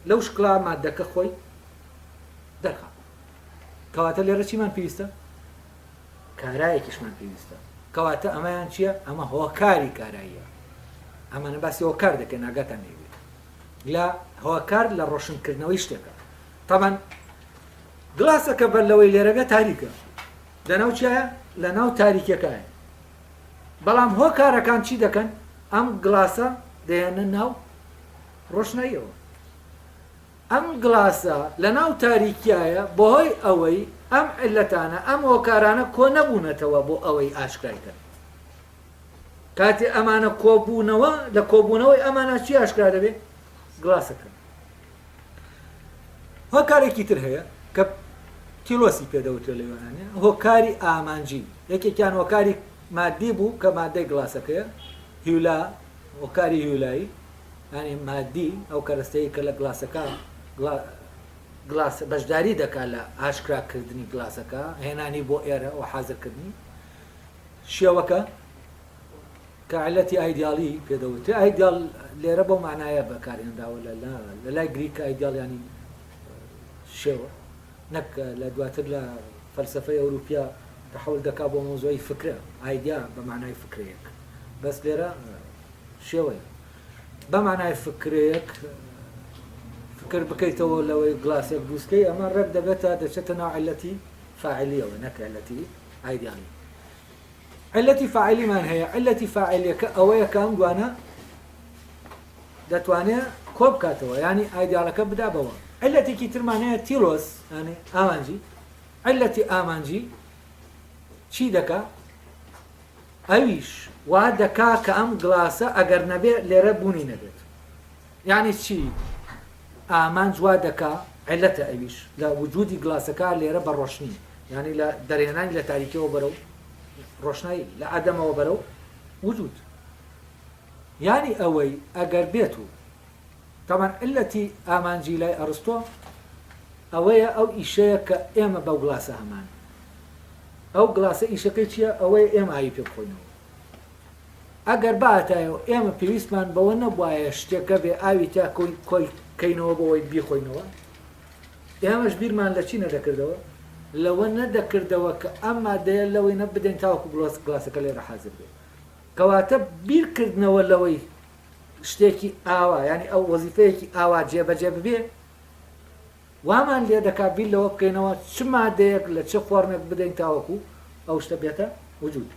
لەو شکڵا مادەکە خۆی دەرخات کەواتە لێرە چیمان پێویستە؟ کارایەکیشمان پێویستە کەواتە ئەمەیان چییە؟ ئەمە هۆکاری کاراییە ئەمانە باسی هۆکار دەکەن ئاگاتان لێ لە هۆکار لە ڕۆشنکردنەوەی شتێکە تەبەن گڵاسەکە بەر لەوەی لێرە بێت تاریکە لەناو چیایە لەناو تاریکیەکایە بەڵام هۆکارەکان چی دەکەن ئەم گڵاسە دەیانە ناو ڕۆشناییەوە ئەم گڵاسە لە ناو تاریکیایە بەهۆی ئەوەی ئەم علەتانە ئەم هۆکارانە کۆ نەبوونەتەوە بۆ ئەوەی ئاشکرای کەن کاتێ ئەمانە کۆبوونەوە لە کۆبوونەوەی ئەمانە چی ئاشکرا دەبێت گڵاسەکە هۆکارێکی تر هەیە کە تیلۆسی پێدەوترێت لە یۆنانە هۆکاری ئامانجی یەکێکیان هۆکاری مادی بوو کە مادەی گڵاسەکەیە هیولا هۆکاری هیولایی ینی مادی ئەو کەرەستەیە کە لە گڵاسەکە گڵاس بەشداری دەکات لە ئاشکراکردنی گڵاسەکە هێنانی بۆ ئێرە و حازرکردنی شێوەکە کە عیللەتی ئایدیاڵی پێ دەوترێ، ئایدیاڵ لێرە بەو مانایە بەکارهێنراوە لە لە لای گریک کە ئایدیاڵ یانی شێوە نەک لە دواتر لە فەلسەفەی ئەوروپیا تەحول دەکا بۆ مەوزوعی فکرە، ئایدیا بە مانای فکرەیەک بەس لێرە شێوەیە بە مانای فکرەیەک. فکر بکەیتەوە لەوەی گڵاسێک دروست کەی ئەمە ڕێک دەبێتە دەچێتە ناو عیللەتی فاعلیەوە نەک عیللەتی ئایدیالی. عیللەتی فاعلیمان هەیە عیللەتی فاعلیەکە ئەوەیە کە ئەم دوانە دەتوانێ کۆ بکاتەوە یانی ئایدیالەکە بدا بەوە. عیللەتێکی ترمان هەیە تیلۆس یانی ئامانجی عیللەتی ئامانجی چی دەکا؟ ئەویش وا دەکا کە ئەم گڵاسە ئەگەر نەبێ لێرە بوونی نەبێت. یانی چی؟ ئامانج وا دەکا عیللەتە ئەویش لە وجودی گڵاسەکە لێرە بە ڕۆشنی یانی لە دەرهێنانی لە تاریکیەوە بەرەو ڕۆشنایی لە عەدەمەوە بەرەو وجود. یانی ئەوەی ئەگەر بێت و تەبعەن عیللەتی ئامانجی لای ئەڕستۆ ئەوەیە ئەو ئیشەیە کە ئێمە بەو گڵاسە هەمان ئەو گڵاسە ئیشەکەی چییە ئەوەیە ئێمە ئاوی پێ بخۆینەوە ئەگەر باتایەوە ئێمە پێویستمان بەوە نەبوایە شتێکە بێ ئاوی تیا کۆی کۆی کەینەوە بۆەوەی بیخۆینەوە ئێمەش بیرمان لە چی نەدەکردەوە لەوە نەدەکردەوە کە ئەم مادەیە لەوەی نە بدەین تاوەکو گڵاس گڵاسەکە لێرە حازر بێت کەواتە بیرکردنەوە لەوەی شتێکی ئاوا یانی ئەو وەزیفەیەکی ئاوا جێبەجێ ببێ وامان لێ دەکا بیر لەوە بکەینەوە چ مادەیەک لە چ فۆرمێک بدەین تاوەکو ئەو شتە بێتە وجود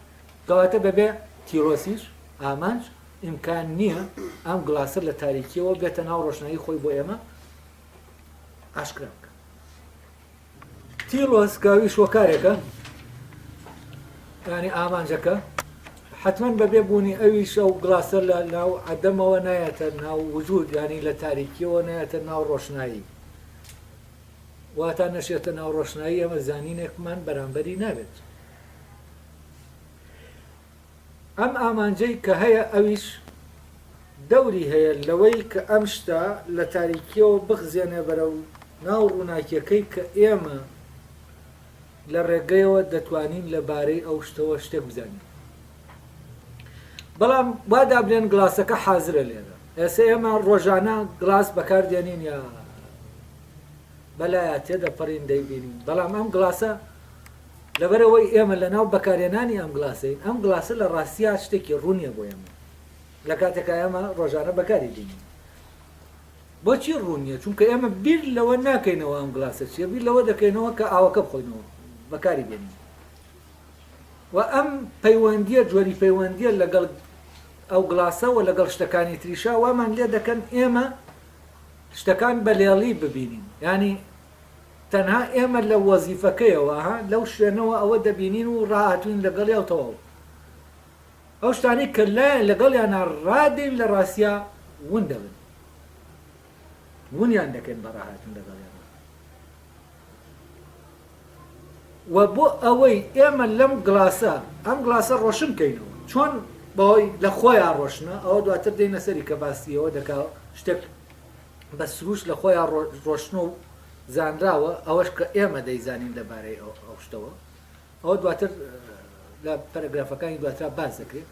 کەواتە بەبێ تیرۆسیش ئامانج ئیمکان نییە ئەم گڵاسە لە تاریکیەوە بێتە ناو ڕۆشنایی خۆی بۆ ئێمە ئاشکرا بکە تیڵۆس کە ئەویش هۆکارێکە یانی ئامانجەکە حتمما بەبێ بوونی ئەویش ئەو گڵاسە لە ناو عەدەمەوە نایەتە ناو وجود یانی لە تاریکیەوە نایەتە ناو ڕۆشنایی واتا نەشێتە ناو ڕۆشنایی ئەمە زانینێکمان بەرامبەری نابێت ئەم ئامانجەی کە هەیە ئەویش دەوری هەیە لەوەی کە ئەم شتە لە تاریکیەوە بخزێنێ بەرەو ناو ڕووناکیەکەی کە ئێمە لە ڕێگەیەوە دەتوانین لە بارەی ئەو شتەوە شتێک بزانین. بەڵام وا دابنێن گڵاسەکە حازرە لێرە. ئێستا ئێمە ڕۆژانە گڵاس بەکار دێنین یا بەلایا تێدەپەڕین دەیبینین بەڵام ئەم گڵاسە لەبەرئەوەی ئێمە لەناو بەکارهێنانی ئەم گڵاسەین، ئەم گڵاسە لە ڕاستیا شتێکی ڕوون نییە بۆ ئێمە، لە کاتێکا ئێمە ڕۆژانە بەکاری دێنین. بۆچی ڕوون نییە؟ چونکە ئێمە بیر لەوە ناکەینەوە ئەم گڵاسە چییە، بیر لەوە دەکەینەوە کە ئاوەکە بخۆینەوە، بەکاری بێنین. و ئەم پەیوەندییە، جۆری پەیوەندییە لەگەڵ ئەو گڵاسە و لەگەڵ شتەکانی تریشا وامان لێ دەکەن ئێمە شتەکان بە لێڵی ببینین. یانی تەنها ئێمە لە وەزیفەکەیەوە ها لەو شوێنەوە ئەوە دەبینین و ڕاهاتوین لەگەڵیا و تەواو. ئەو شتانەی کە لایان لەگەڵیانا ڕادێین لە ڕاستیا ون دەبن. ونیان دەکەین بە ڕاهاتن لەگەڵیانا. و بۆ ئەوەی ئێمە لەم گڵاسە ئەم گڵاسە ڕۆشن کەینەوە چۆن بەهۆی لە خۆیان ڕۆشنە ئەوە دواتر دێینە سەری کە باسی ئەوە دەکا شتێک بە سروشت لە خۆیان ڕۆشنە و زانراوە ئەوەش کە ئێمە دەیزانین لەبارەی ئەو شتەوە ئەوە دواتر لە پەرەگرافەکانی دواترا باس دەکرێت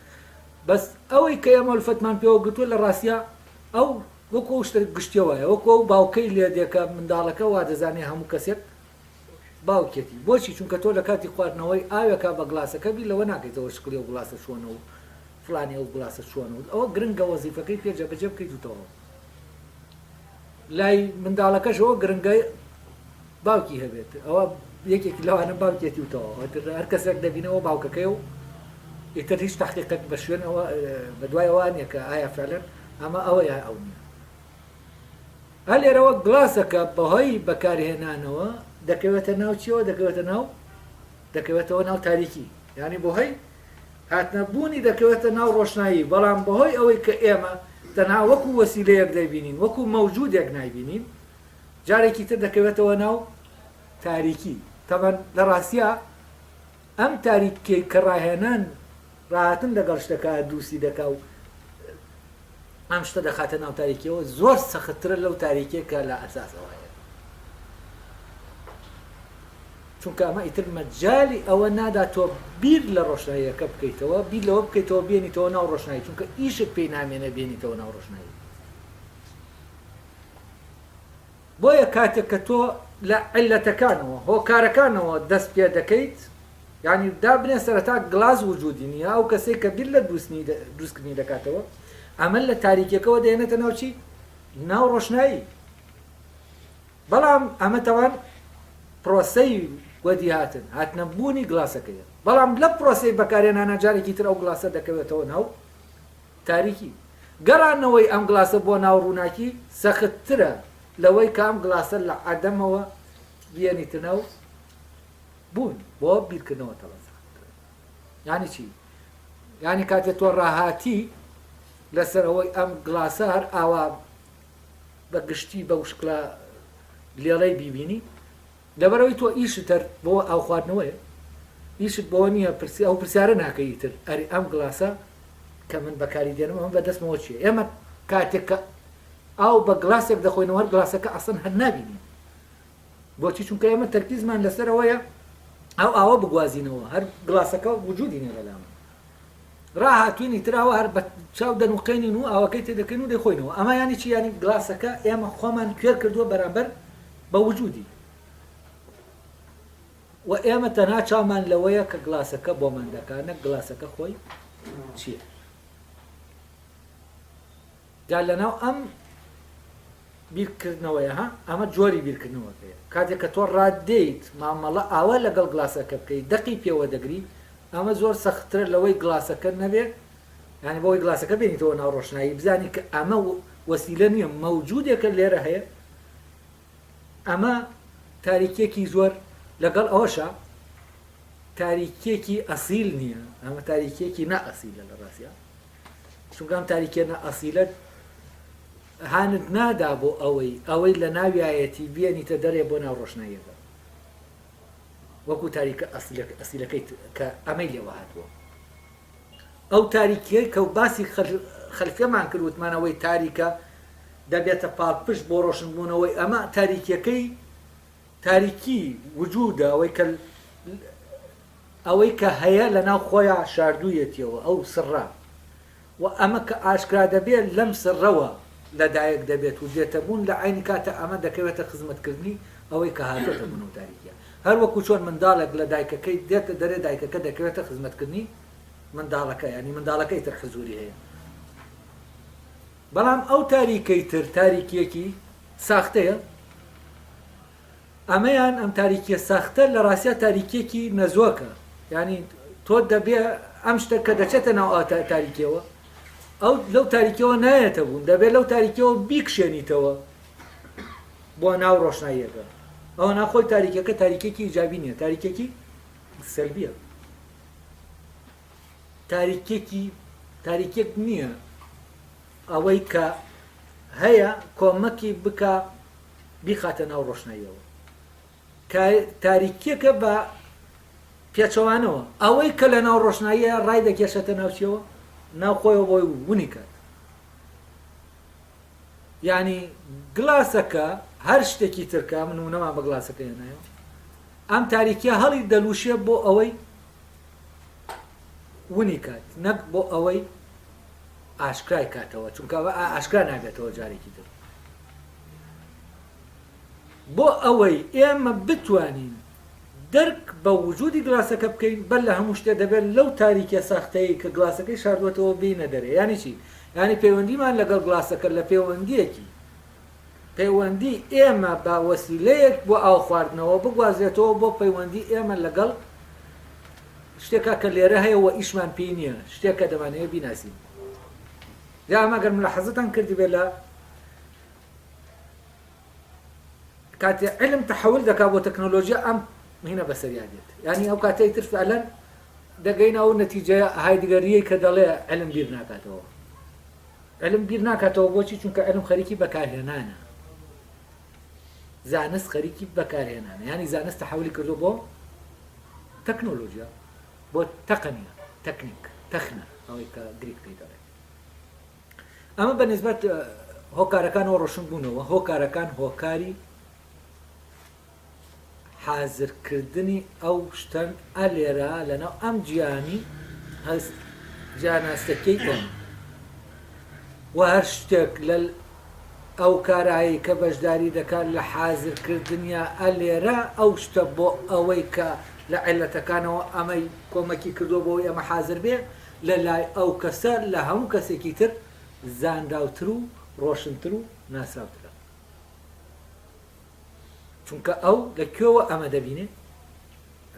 بەس ئەوەی کە ئێمە ئولفەتمان پێوە گرتووە لە ڕاستیا ئەو وەکو ئەو شتە گشتیە وایە وەکو ئەو باوکەی لێ دێ کە منداڵەکە وا دەزانێ هەموو کەسێک باوکێتی بۆچی چونکە تۆ لە کاتی خواردنەوەی ئاوێکا بە گڵاسەکە بیر لەوە ناکەیتەوە شکڵی ئەو گڵاسە چۆنە و فڵانی ئەو گڵاسە چۆنە و ئەوە گرنگە وەزیفەکەی پێ جێبەجێ بکەیت و تەواو لای منداڵەکەش ئەوە گرنگە باوکی هەبێت ئەوە یەکێکی لەوانە باوکێتی و تەواو هەر کەسێک دەبینەوە باوکەکەی و ئیتر هیچ تحقیقێک بە شوێن ئەوە بە دوای ئەوە نییە کە ئایا فعلەن ئەمە ئەوە یا ئەو نییە هە لێرەوە گڵاسەکە بەهۆی بەکارهێنانەوە دەکەوێتە ناو چیەوە دەکەوێتە ناو دەکەوێتەوە ناو تاریکی یعنی بۆهۆی هاتنە بوونی دەکەوێتە ناو ڕۆشنایی، بەڵام بەهۆی ئەوەی کە ئێمە تەنها وەکو وەسیلەیەک دەیبینین، وەکو مەوجودێک نایبینین، جارێکی تر دەکەوێتەوە ناو تاریکی. تەبعەن لە ڕاستیا ئەم تاریکیەی کە ڕاهێنان، ڕاهاتن لەگەڵ شتەکە دروستی دەکا و ئەم شتە دەخاتە ناو تاریکیەوە، زۆر سەختترە لەو تاریکیە کە لە ئەساسەوە هەیە. چونکە ئەمە ئیتر مەجالی ئەوە نادا تۆ بیر لە ڕۆشناییەکە بکەیتەوە، بیر لەوە بکەیتەوە بێنیتەوە ناو ڕۆشنایی، چونکە ئیشت پێی نامێنێ بێنیتەوە ناو ڕۆشنایی. بۆیە کاتێک کە تۆ لە عیللەتەکانەوە، هۆکارەکانەوە دەست پێ دەکەیت، یانی دابنێ سەرەتا گڵاس وجودی نییە، ئەو کەسەی کە بیر لە دروستکردنی دەکاتەوە، ئەمە لە تاریکیەکەوە دەهێنێتە ناو چی؟ ناو ڕۆشنایی. بەڵام ئەمە تەوان پرۆسەی وەدی هاتن هاتنە بوونی گڵاسەکەیە بەڵام لە پرۆسەی بەکارهێنانا جارێکی تر ئەو گڵاسە دەکەوێتەوە ناو تاریکی. گەڕانەوەی ئەم گڵاسە بۆ ناو ڕووناکی سەختترە لەوەی کە ئەم گڵاسە لە عەدەمەوە بیێنیتە ناو بوون. بۆ بیرکردنەوە تەڵە سەختترە. یانی چی؟ یانی کاتێ تۆ ڕاهاتی لەسەر ئەوەی ئەم گڵاسە هەر ئاوا بە گشتی بەو شکڵە لێڵەی بیبینی لەبەرئەوەی تۆ ئیشت هەر بۆ ئاو خواردنەوەیە ئیشت بۆ نییە پرسی ئەو پرسیارە ناکەی ئیتر ئەری ئەم گڵاسە کە من بەکاری دێنم ئەمە بەدەستمەوە چییە ئێمە کاتێک کە ئاو بە گڵاسێک دەخۆینەوە هەر گڵاسەکە ئەسڵەن هەر نابینین بۆچی چونکە ئێمە تەرکیزمان لەسەرەوەیە ئەو ئاوە بگوازینەوە هەر گڵاسەکە وجودی نیە لەلامان ڕاهاتوین ئیتر ئاوا هەر بە چاو دەنوقێنین و ئاوەکەی تێدەکەین و دەیخۆینەوە ئەمە یانی چی یانی گڵاسەکە ئێمە خۆمان کوێر کردووە بەرامبەر بە وجودی و ئێمە تەنها چاومان لەوەیە کە گڵاسەکە بۆمان دەکا نەک گڵاسەکە خۆی چییە جا لەناو ئەم بیرکردنەوەیە ها ئەمە جۆری بیرکردنەوەکەیە کاتێک کە تۆ ڕادێیت مامەڵە ئاوا لەگەڵ گڵاسەکە بکەیت دەقی پێوە دەگری ئەمە زۆر سەختترە لەوەی گڵاسەکە نەبێ یانی بۆی گڵاسەکە بێنیتەوە ناو ڕۆشنایی بزانی کە ئەمە وەسیلە نییە مەوجودێکە لێرە هەیە ئەمە تاریکیەکی زۆر لەگەڵ ئەوەشە تاریکیەکی ئەسیل نییە ئەمە تاریکیەکی نا ئەسیلە لە ڕاستە چونکە ئەم تاریکیە نا ئەسیلە هانت نادا بۆ ئەوەی ئەوەی لە ناویایەتی بێنیتە دەرێ بۆ ناو ڕۆشناییەکە وەکو تاریکە ئەسیلەکەی کە ئەمەی لێوە هاتووە ئەو تاریکیەی کە باسی خەلفیەمان کرد وتمان ئەوەی تاریکە دەبێتە پاڵپشت بۆ ڕۆشنبوونەوەی ئەمە تاریکیەکەی تاریکی وجودە ئەوەی کە ئەوەی کە هەیە لە ناو خۆیان شاردوویەتیەوە ئەو سڕە و ئەمە کە ئاشکرا دەبێت لەم سڕەوە لەدایک دەبێت و دێتە بوون لە عەینی کاتە ئەمە دەکەوێتە خزمەتکردنی ئەوەی کە هاتۆتە بوون و تاریکیە هەر وەکو چۆن منداڵێک لە دایکەکەی دێتە دەرێ دایکەکە دەکەوێتە خزمەتکردنی منداڵەکە یانی منداڵەکە ئیتر حزوری هەیە بەڵام ئەو تاریکەی تر تاریکیەکی ساختەیە ئەمەیان ئەم تاریکیە ساختە لە ڕاستیا تاریکیەکی نەزۆکە یانی تۆ دەبێ ئەم شتە کە دەچێتە ناو ئەو تاریکیەوە ئەو لەو تاریکیەوە نایەتە بوون دەبێت لەو تاریکیەوە بیکشێنیتەوە بۆ ناو ڕۆشناییەکە ئەوە ناخۆی تاریکەکە تاریکێکی ئیجابی نییە تاریکێکی سەلبیە تاریکێکی تاریکێک نییە ئەوەی کە هەیە کۆمەکی بکە بیخاتە ناو ڕۆشناییەوە. تاریکییەکە بە پێچەوانەوە ئەوەی کە لە ناو ڕۆشناییە ڕایدەکێشێتە ناو چیەوە؟ ناو خۆیەوە بۆی ونی کات. یعنی گلاسەکە هەر شتێکی ترکە من نمونەمان بە گلاسەکە هێنایەوە ئەم تاریکیە هەڵی دەلوشێ بۆ ئەوەی ونی کات نەک بۆ ئەوەی ئاشکرای کاتەوە چونکە ئاشکرا نابێتەوە جارێکی تر بۆ ئەوەی ئێمە بتوانین دەرک بە وجودی گلاسەکە بکەین بەر لە هەموو شتێ دەبێت لەو تاریکیە ساختەیەی کە گلاسەکەی شاردووەتەوە بێینە دەرێ یانی چی؟ یانی پەیوەندیمان لەگەڵ گلاسەکە لە پەیوەندیەکی پەیوەندی ئێمە بە وەسیلەیەک بۆ ئاو خواردنەوە بگوازرێتەوە بۆ پەیوەندی ئێمە لەگەڵ شتێکا کە لێرە هەیە و ئیشمان پێی نییە شتێکە دەمانەوێت بیناسین جا ئەمە گەر ملاحەزەتان کردبێ لە کاتێ علم تحول دەکا بۆ تەکنۆلۆژیا ئەم هینە بەسەریا دێت یعنی ئەو کاتەی تر فعلەن دەگەین ئەو نەتیجەیە هایدگەریەی کە دەڵێ علم بیر ناکاتەوە علم بیر ناکاتەوە بۆچی چونکە علم خەریکی بەکارهێنانە زانست خەریکی بەکارهێنانە ینی زانست تحولی کردو بۆ تەکنۆلۆژیا بۆ تەقەنیە تەکنیک تەخنە ئەوەی کە گریک پێی دەڵێت ئەمە بە نسبەت هۆکارەکانەوە ڕۆشن بوونەوە هۆکارەکان هۆکاری حازرکردنی ئەو شتەن ئە لێرە لەناو ئەم جیانی هەست جیاناستەکەی ئێمە و هەر شتێک لە ئەو کارایی کە بەشداری دەکات لە حازرکردنیا ئە لێرە ئەو شتە بۆ ئەوەی کە لە عیلەتەکانەوە ئەمەی کۆمەکی کردووە بۆ ئەوەی ئەمە حازر بێ لە لای ئەو کەسە لە هەموو کەسێکی تر زانراوتر و ڕۆشنتر و ناسراوترە. چونکە ئەو لە کوێوە ئەمە دەبینێ؟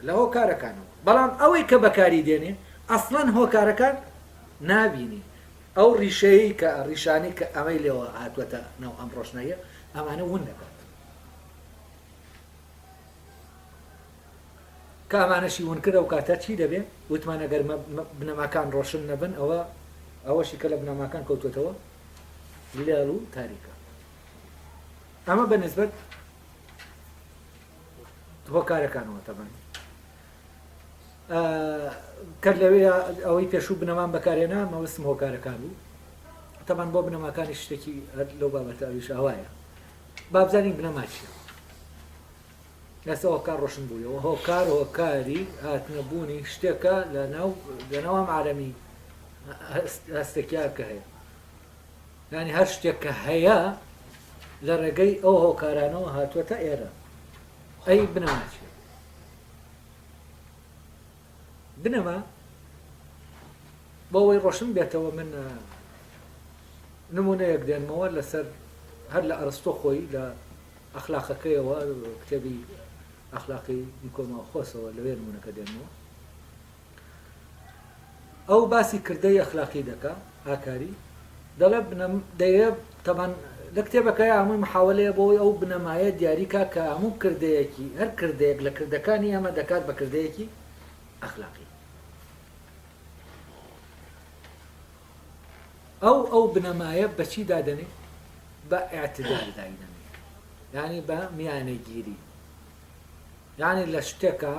لە هۆکارەکانەوە. بەڵام ئەوەی کە بەکاری دێنێ ئەسڵەن هۆکارەکان نابینێ. ئەو ڕیشەیەی کە ڕیشانەی کە ئەمەی لێوە هاتووەتە ناو ئەم ڕۆشناییە ئەمانە ون دەکات. کە ئەمانەشی ون کرد ئەو کاتە چی دەبێ؟ وتمان ئەگەر بنەماکان ڕۆشن نەبن ئەوە ئەوەشی کە لە بنەماکان کەوتووەتەوە لێڵ و تاریکە. ئەمە بە نسبەت هۆکارەکانەوە تەبەن کە لەوێ ئەوەی پێشوو بنەمان بەکارێنا مەوسم هۆکارەکان بوو تەبان بۆ بنەماکانی شتێکی لەو بابەتە ئەویش ئاوایە بابزانین بنەما چیە ئێستا هۆکار ڕۆشن بوویەوە هۆکار هۆکاری هاتنەبوونی شتێکە لە ناو لە ناوام عالەمی هەستەکیار کە هەیە یانی هەر شتێک کە هەیە لە ڕێگەی ئەو هۆکارانەوە هاتووەتە ئێرە. ئەی بنەما چییە؟ بنەما بۆ ئەوەی ڕۆشن بێتەوە من نمونەیەک دێنمەوە لەسەر هەر لە ئەرستۆ خۆی لە ئەخلاقەکەیەوە کتێبی ئەخلاقی نیکۆماخۆسەوە لەوێ نمونەکە دێنمەوە. ئەو باسی کردەی ئەخلاقی دەکا، ئاکاری، دەڵێ بنەم دەیەوێ تەبعەن لە کتێبەکەیا هەمووی محاوەلەیە بۆ ئەوەی ئەو بنەمایە دیاری کا کە هەموو کردەیەکی هەر کردەیەک لە کردەکانی ئێمە دەکات بە کردەیەکی ئەخلاقی. ئەو ئەو بنەمایە بە چی دادەنێ؟ بە ئیعتدال دایدەنێ یانی بە میانەگیری یانی لە شتێکا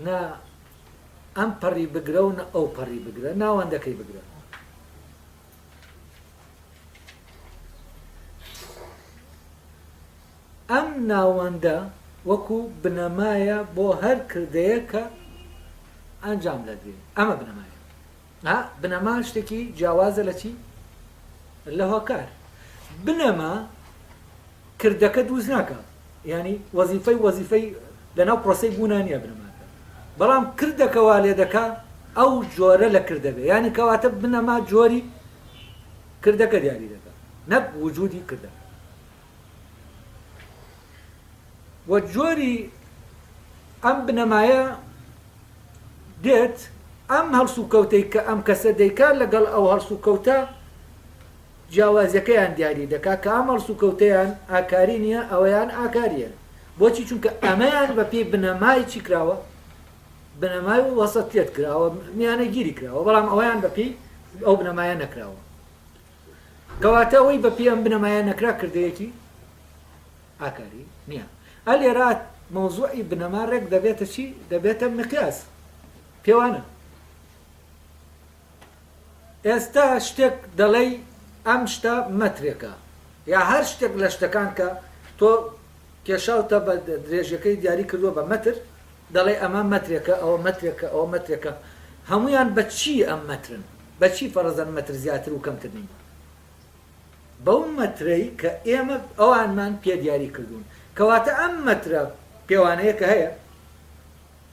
نە ئەم پەڕی بگرە و نە ئەو پەڕی بگرە، ناوەندەکەی بگرە. ئەم ناوەندە وەکو بنەمایە بۆ هەر کردەیەک کە ئەنجام دەدرێت. ئەمە بنەمایە. ها بنەما شتێکی جیاوازە لە چی؟ لە هۆکار. بنەما کردەکە دروست ناکا یانی وەزیفەی وەزیفەی لەناو پرۆسەی بوونا نییە بنەماکە بەڵام کردەکە وا لێ دەکا ئەو جۆرە لە کردە بێ یانی کەواتە بنەما جۆری کردەکە دیاری دەکا نەک وجودی کردەکە و جۆری ئەم بنەمایە دێت ئەم هەڵسوکەوتەی کە ئەم کەسە دەیکات لەگەڵ ئەو هەڵسوکەوتە جیاوازیەکەیان دیاری دەکا کە ئەم هەڵسوکەوتەیان ئاکاری نیە ئەوەیان ئاکاریە بۆچی چونکە ئەمەیان بە پێی بنەمای چی کراوە بنەمای وەسەتیەت کراوە میانەگیری کراوە بەڵام ئەوەیان بە پێی ئەو بنەمایە نەکراوە کەواتە ئەوەی بە پێی ئەم بنەمایە نەکرا کردەیەکی ئاکاری نییە ئەلێرا مەوزوعی بنەما ڕێک دەبێتە چی دەبێتە مقیاس پێوانە ئێستا شتێک دەڵێی ئەم شتە مەترێکە یا هەر شتێک لە شتەکان کە تۆ کێشاوتە بە درێژیەکەی دیاری کردووە بە مەتر دەڵێی ئەمە مەترێکە ئەوە مەترێکە ئەوە مەترێکە هەمویان بە چی ئەم مەترن بە چی فەرەزەن مەتر زیاتر و کەمتر نین بەو مەترەی کە ئێمە ئەوانمان پێ دیاری کردوون کەواتە ئەم مەترە پێوانەیە کە هەیە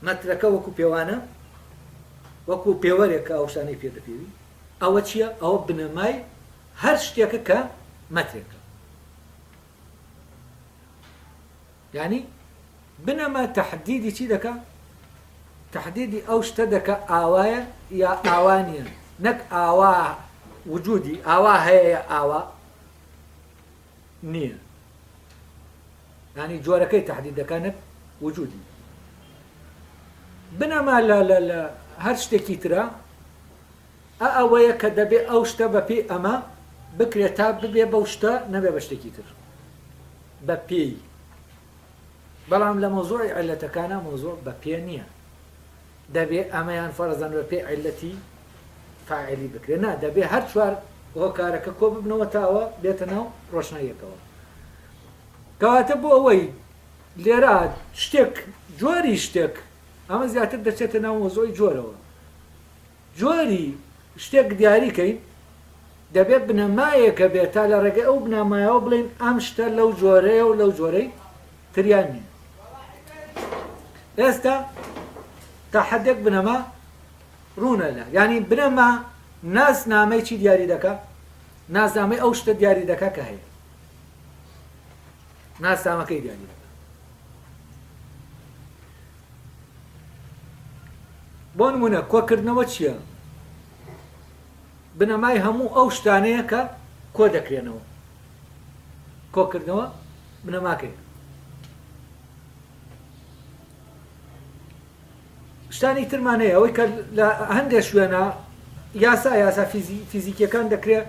مەترەکە وەکو پێوانە، وەکو پێوەرێک کە ئەو شتانەی پێ دەپێوی، ئەوە چییە؟ ئەوە بنەمای هەر شتێکە کە مەترێکە. یانی بنەما تەحدیدی چی دەکا؟ تەحدیدی ئەو شتە دەکا ئاوایە یا ئاوا نییە، نەک ئاوا وجودی ئاوا هەیە یا ئاوا نییە. یانی جۆرەکەی تەحدید دەکا نەک وجودی. بنەما لە لە لە هەر شتێکی ترا ئە ئەوەیە کە دەبێ ئەو شتە بە پێی ئەمە بکرێت تا ببێ بەو شتە نەبێ بە شتێکی تر بە پێی بەڵام لە مەوزوعی عیلەتەکانە مەوزوع بە پێ نییە دەبێ ئەمەیان فەرزەن بە پێی عیلەتی فاعلی بکرێ نا دەبێ هەر چوار هۆکارەکە کۆ ببنەوە تا ئەوە بێتە ناو ڕۆشناییەکەوە کەواتە بۆ ئەوەی لێرە شتێک جۆری شتێک ئەمە زیاتر دەچێتە ناو مەوزوعی جۆرەوە جۆری شتێک دیاری کەین دەبێت بنەمایەک هەبێت تا لە ڕێگەی ئەو بنەمایەوە بڵێین ئەم شتە لەو جۆرەیە و لەو جۆرەی تریان نییە. ئێستا تا حدێک بنەما ڕوونە لە یعنی بنەما ناسنامەی چی دیاری دەکا؟ ناسنامەی ئەو شتە دیاری دەکا کە هەیە. ناسنامەکەی دیاری دەکات. بۆ نمونە کۆکردنەوە چییە؟ بنەمای هەموو ئەو شتانەیە کە کۆ دەکرێنەوە. کۆکردنەوە بنەماکەیە. شتانی ترمان هەیە ئەوەی کە لە هەندێک شوێنە یاسا یاسا فیزیکیەکان دەکرێت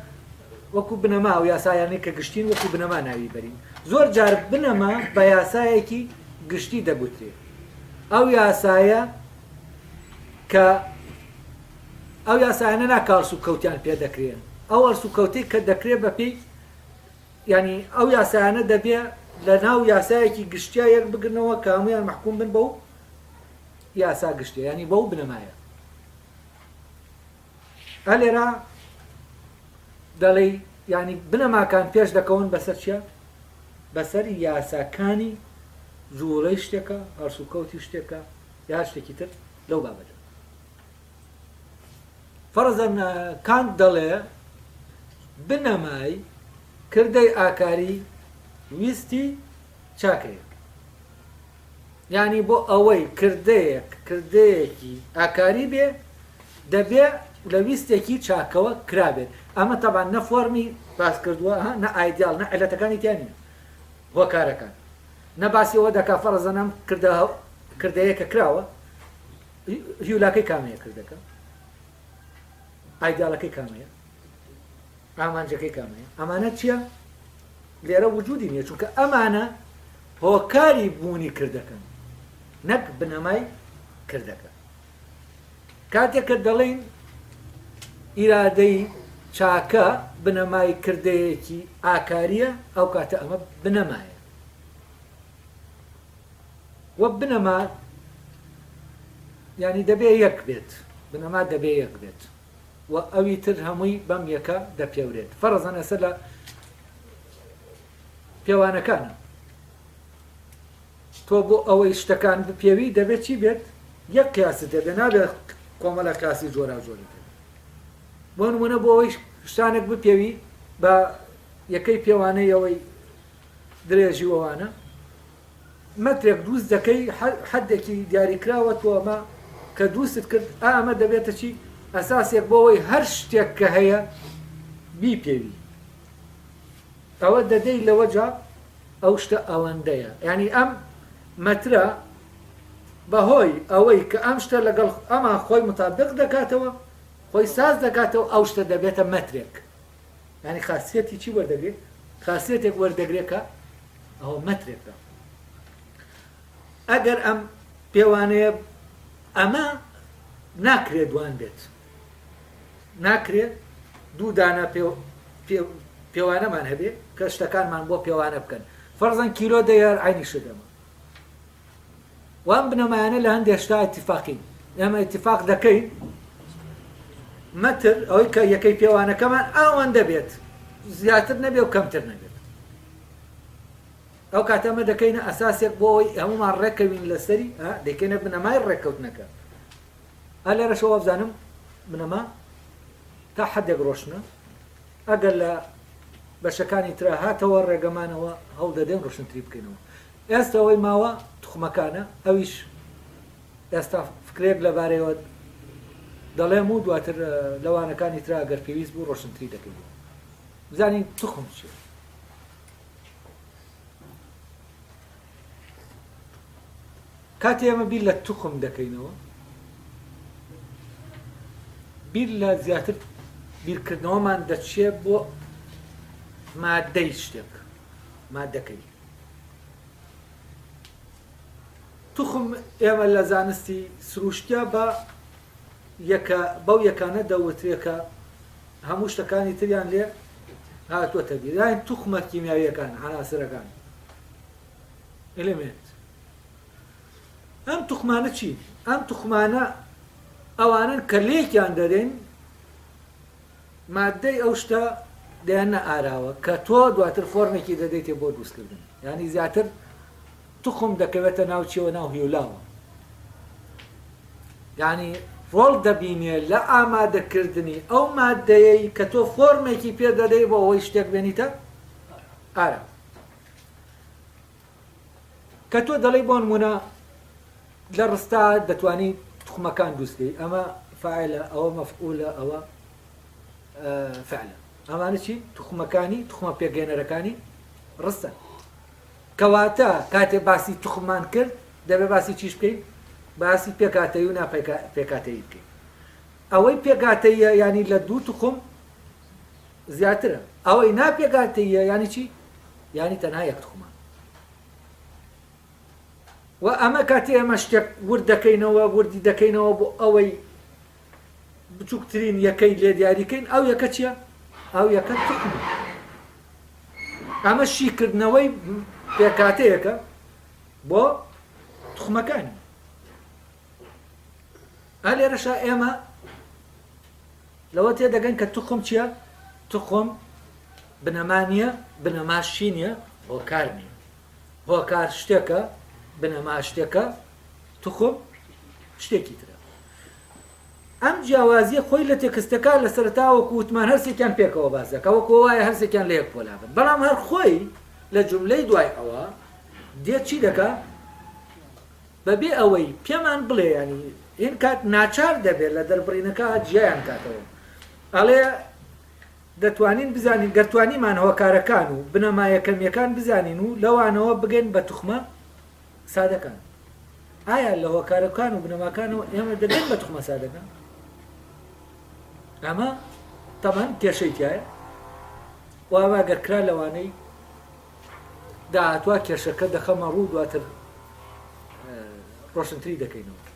وەکو بنەما و یاسایانەی کە گشتین وەکو بنەما ناوی بەرین زۆر جار بنەما بە یاسایەکی گشتی دەگوترێ ئەو یاسایە کە ئەو یاسایانە ناکە هەڵسوکەوتیان پێ دەکرێن ئەو هەڵسوکەوتەی کە دەکرێت بەپێی یانی ئەو یاسایانە دەبێ لە ناو یاسایەکی گشتیا یەک بگرنەوە کە هەموویان مەحکوم بن بەو یاسا گشتیە یانی بەو بنەمایە. ئە لێرە دەڵێی یانی بنەماکان پێش دەکەون بەسەر چیا؟ بەسەر یاساکانی جووڵەی شتێکە، هەڵسوکەوتی شتێکە یا هەر شتێکی تر لەو بابەتە. فەرزەن کانت دەڵێ بنەمای کردەی ئاکاری ویستی چاکەیە. یانی بۆ ئەوەی کردەیەک کردەیەکی ئاکاری بێ دەبێ لە ویستێکی چاکەوە کرابێت. ئەمە تەبعەن نە فۆرمی باس کردووە نە ئایدیاڵ نە عیلەتەکانی تیا نییە هۆکارەکان نە باسی ئەوە دەکا فەرزەن ئەم کردە کردەیە کە کراوە هیولاکەی کامەیە کردەکە ئایدیاڵەکەی کامەیە ئامانجەکەی کامەیە ئەمانە چییە لێرە وجودی نییە چونکە ئەمانە هۆکاری بوونی کردەکەن نەک بنەمای کردەکە کاتێک کە دەڵێین ئیرادەی چاکە بنەمای کردەیەکی ئاکاریە ئەو کاتە ئەمە بنەمایە وە بنەما یانی دەبێ یەک بێت بنەما دەبێ یەک بێت و ئەوی تر هەمووی بەم یەکە دەپێورێت فەرزەن ئێستا لە پێوانەکانە تۆ بۆ ئەوەی شتەکان بپێوی دەبێت چی بێت یەک قیاست دەبێت نابێت کۆمەڵە قیاسی جۆراوجۆرت هەبێت بۆ نمونە بۆ ئەوەی شتانێک بپێوی بە یەکەی پێوانەی ئەوەی درێژی ئەوانە مەترێک دروست دەکەی حەدێکی دیاریکراوە تۆ ئەمە کە دروستت کرد ئا ئەمە دەبێتە چی ئەساسێک بۆ ئەوەی هەر شتێک کە هەیە بیپێوی ئەوە دەدەی لەوەجا ئەو شتە ئەوەندەیە یعنی ئەم مەترە بەهۆی ئەوەی کە ئەم شتە لەگەڵ ئەمان خۆی متابق دەکاتەوە خۆی ساز دەکاتەوە ئەو شتە دەبێتە مەترێک یانی خاسیەتی چی وەردەگرێ؟ خاسیەتێک وەردەگرێ کە ئەوە مەترێکە. ئەگەر ئەم پێوانەیە ئەمە ناکرێ دوان بێت ناکرێ دوو دانە پێوانەمان هەبێ کە شتەکانمان بۆ پێوانە بکەن فەرزەن کیلۆ دەیار عینی شدەمە وام بنەمایانە لە هەندێک شتا ئیتیفاقین ئێمە ئیتیفاق دەکەین مەتر ئەوەی کە یەکەی پێوانەکەمان ئەوەندە بێت زیاتر نەبێ و کەمتر نەبێت ئەو کاتە ئەمە دەکەینە ئەساسێک بۆ ئەوەی هەمومان ڕێکەوین لەسەری دەکەینە بنەمای ڕێککەوتنەکە ئە لێرەشەوە وابزانم بنەما تا حدێک ڕۆشنە ئەگەر لە بەشەکانی ترا هاتەوە ڕێگەمانەوە هەوڵ دەدەین ڕۆشنتری بکەینەوە ئێستا ئەوەی ماوە توخمەکانە ئەویش ئێستا فکرەیەک لەبارەیەوە دەڵێم و دواتر لە وانەکانی ترا گەر پێویست بوو ڕۆشنتری دەکەینەوە بزانین توخم چییە. کاتێ ئێمە بیر لە توخم دەکەینەوە بیر لە زیاتر بیرکردنەوەمان دەچێت بۆ مادەی شتێک مادەکەی توخم ئێمە لە زانستی سروشتیا بە یەکە بەو یەکانە دەوترێ کە هەموو شتەکانی تریان لێ هاتووەتە بیر یان توخمە کیمیاویەکان عناصرەکان element ئەم توخمانە چین ئەم توخمانە ئەوانن کە لێکیان دەدەین ماددەی ئەو شتە دەیەنە ئاراوە کە تۆ دواتر فۆرمێکی دەدەیتێ بۆ دروستکردن یانی زیاتر توخم دەکەوێتە ناو چیەوە ناو هیولاوە یانی ڕۆڵ دەبینێ لە ئامادەکردنی ئەو مادەیەی کە تۆ فۆرمێکی پێ دەدەی بۆ ئەوەی شتێک بێنیتە ئارا. کە تۆ دەڵێی بۆ نموونە لە ڕستا دەتوانی توخمەکان دروست کەی ئەمە فاعلە ئەوە مەفعولە ئەوە فعلە ئەمانە چی توخمەکانی توخمە پێکهێنەرەکانی ڕستن کەواتە کاتێ باسی توخممان کرد دەبێ باسی چیش بکەین باسی پێکاتەی و ناپێکاتەیی بکەین ئەوەی پێکاتەیە ینی لە دوو توخم زیاترە ئەوەی ناپێکاتەیە ینی چی ینی تەنها یەک توخمە و ئەمە کاتێ ئێمە شتێک ورد دەکەینەوە وردی دەکەینەوە بۆ ئەوەی بچووکترین یەکەی لێ دیاریکەین ئەو یەکە چییە؟ ئەو یەکە توخمە ئەمە شیکردنەوەی پێکاتەیەکە بۆ توخمەکانی ئا لێرەشا ئێمە لەوە تێدەگەن کە توخم چییە؟ توخم بنەما نییە، بنەماش چی نییە؟ هۆکار نییە. هۆکار شتێکە، بنەما شتێکە، توخم شتێکی ترە. ئەم جیاوازیە خۆی لە تێکستەکە لە سەرەتا وەکو وتمان هەرسێکیان پێکەوە باس دەکا وەکو وایە هەرسێکیان لە یەک پۆلا بن بەڵام هەر خۆی لە جوملەی دوای ئەوە دێت چی دەکا بەبێ ئەوەی پێمان بڵێ ینی هین کات ناچار دەبێت لە دەربڕینەکە جیایان کاتەوە ئەڵێ دەتوانین بزانین گەر توانیمان هۆکارەکان و بنەما یەکەمیەکان بزانین و لەوانەوە بگەین بە توخمە سادەکان ئایا لە هۆکارەکان و بنەماکانەوە ئێمە دەگەین بە توخمە سادەکان ئەمە تەمان کێشەی تایە و ئەمە گەر کرا لەوانەی داهاتوە کێشەکە دەخەمە ڕوو دواتر ڕۆشنتری دەکەینەوە.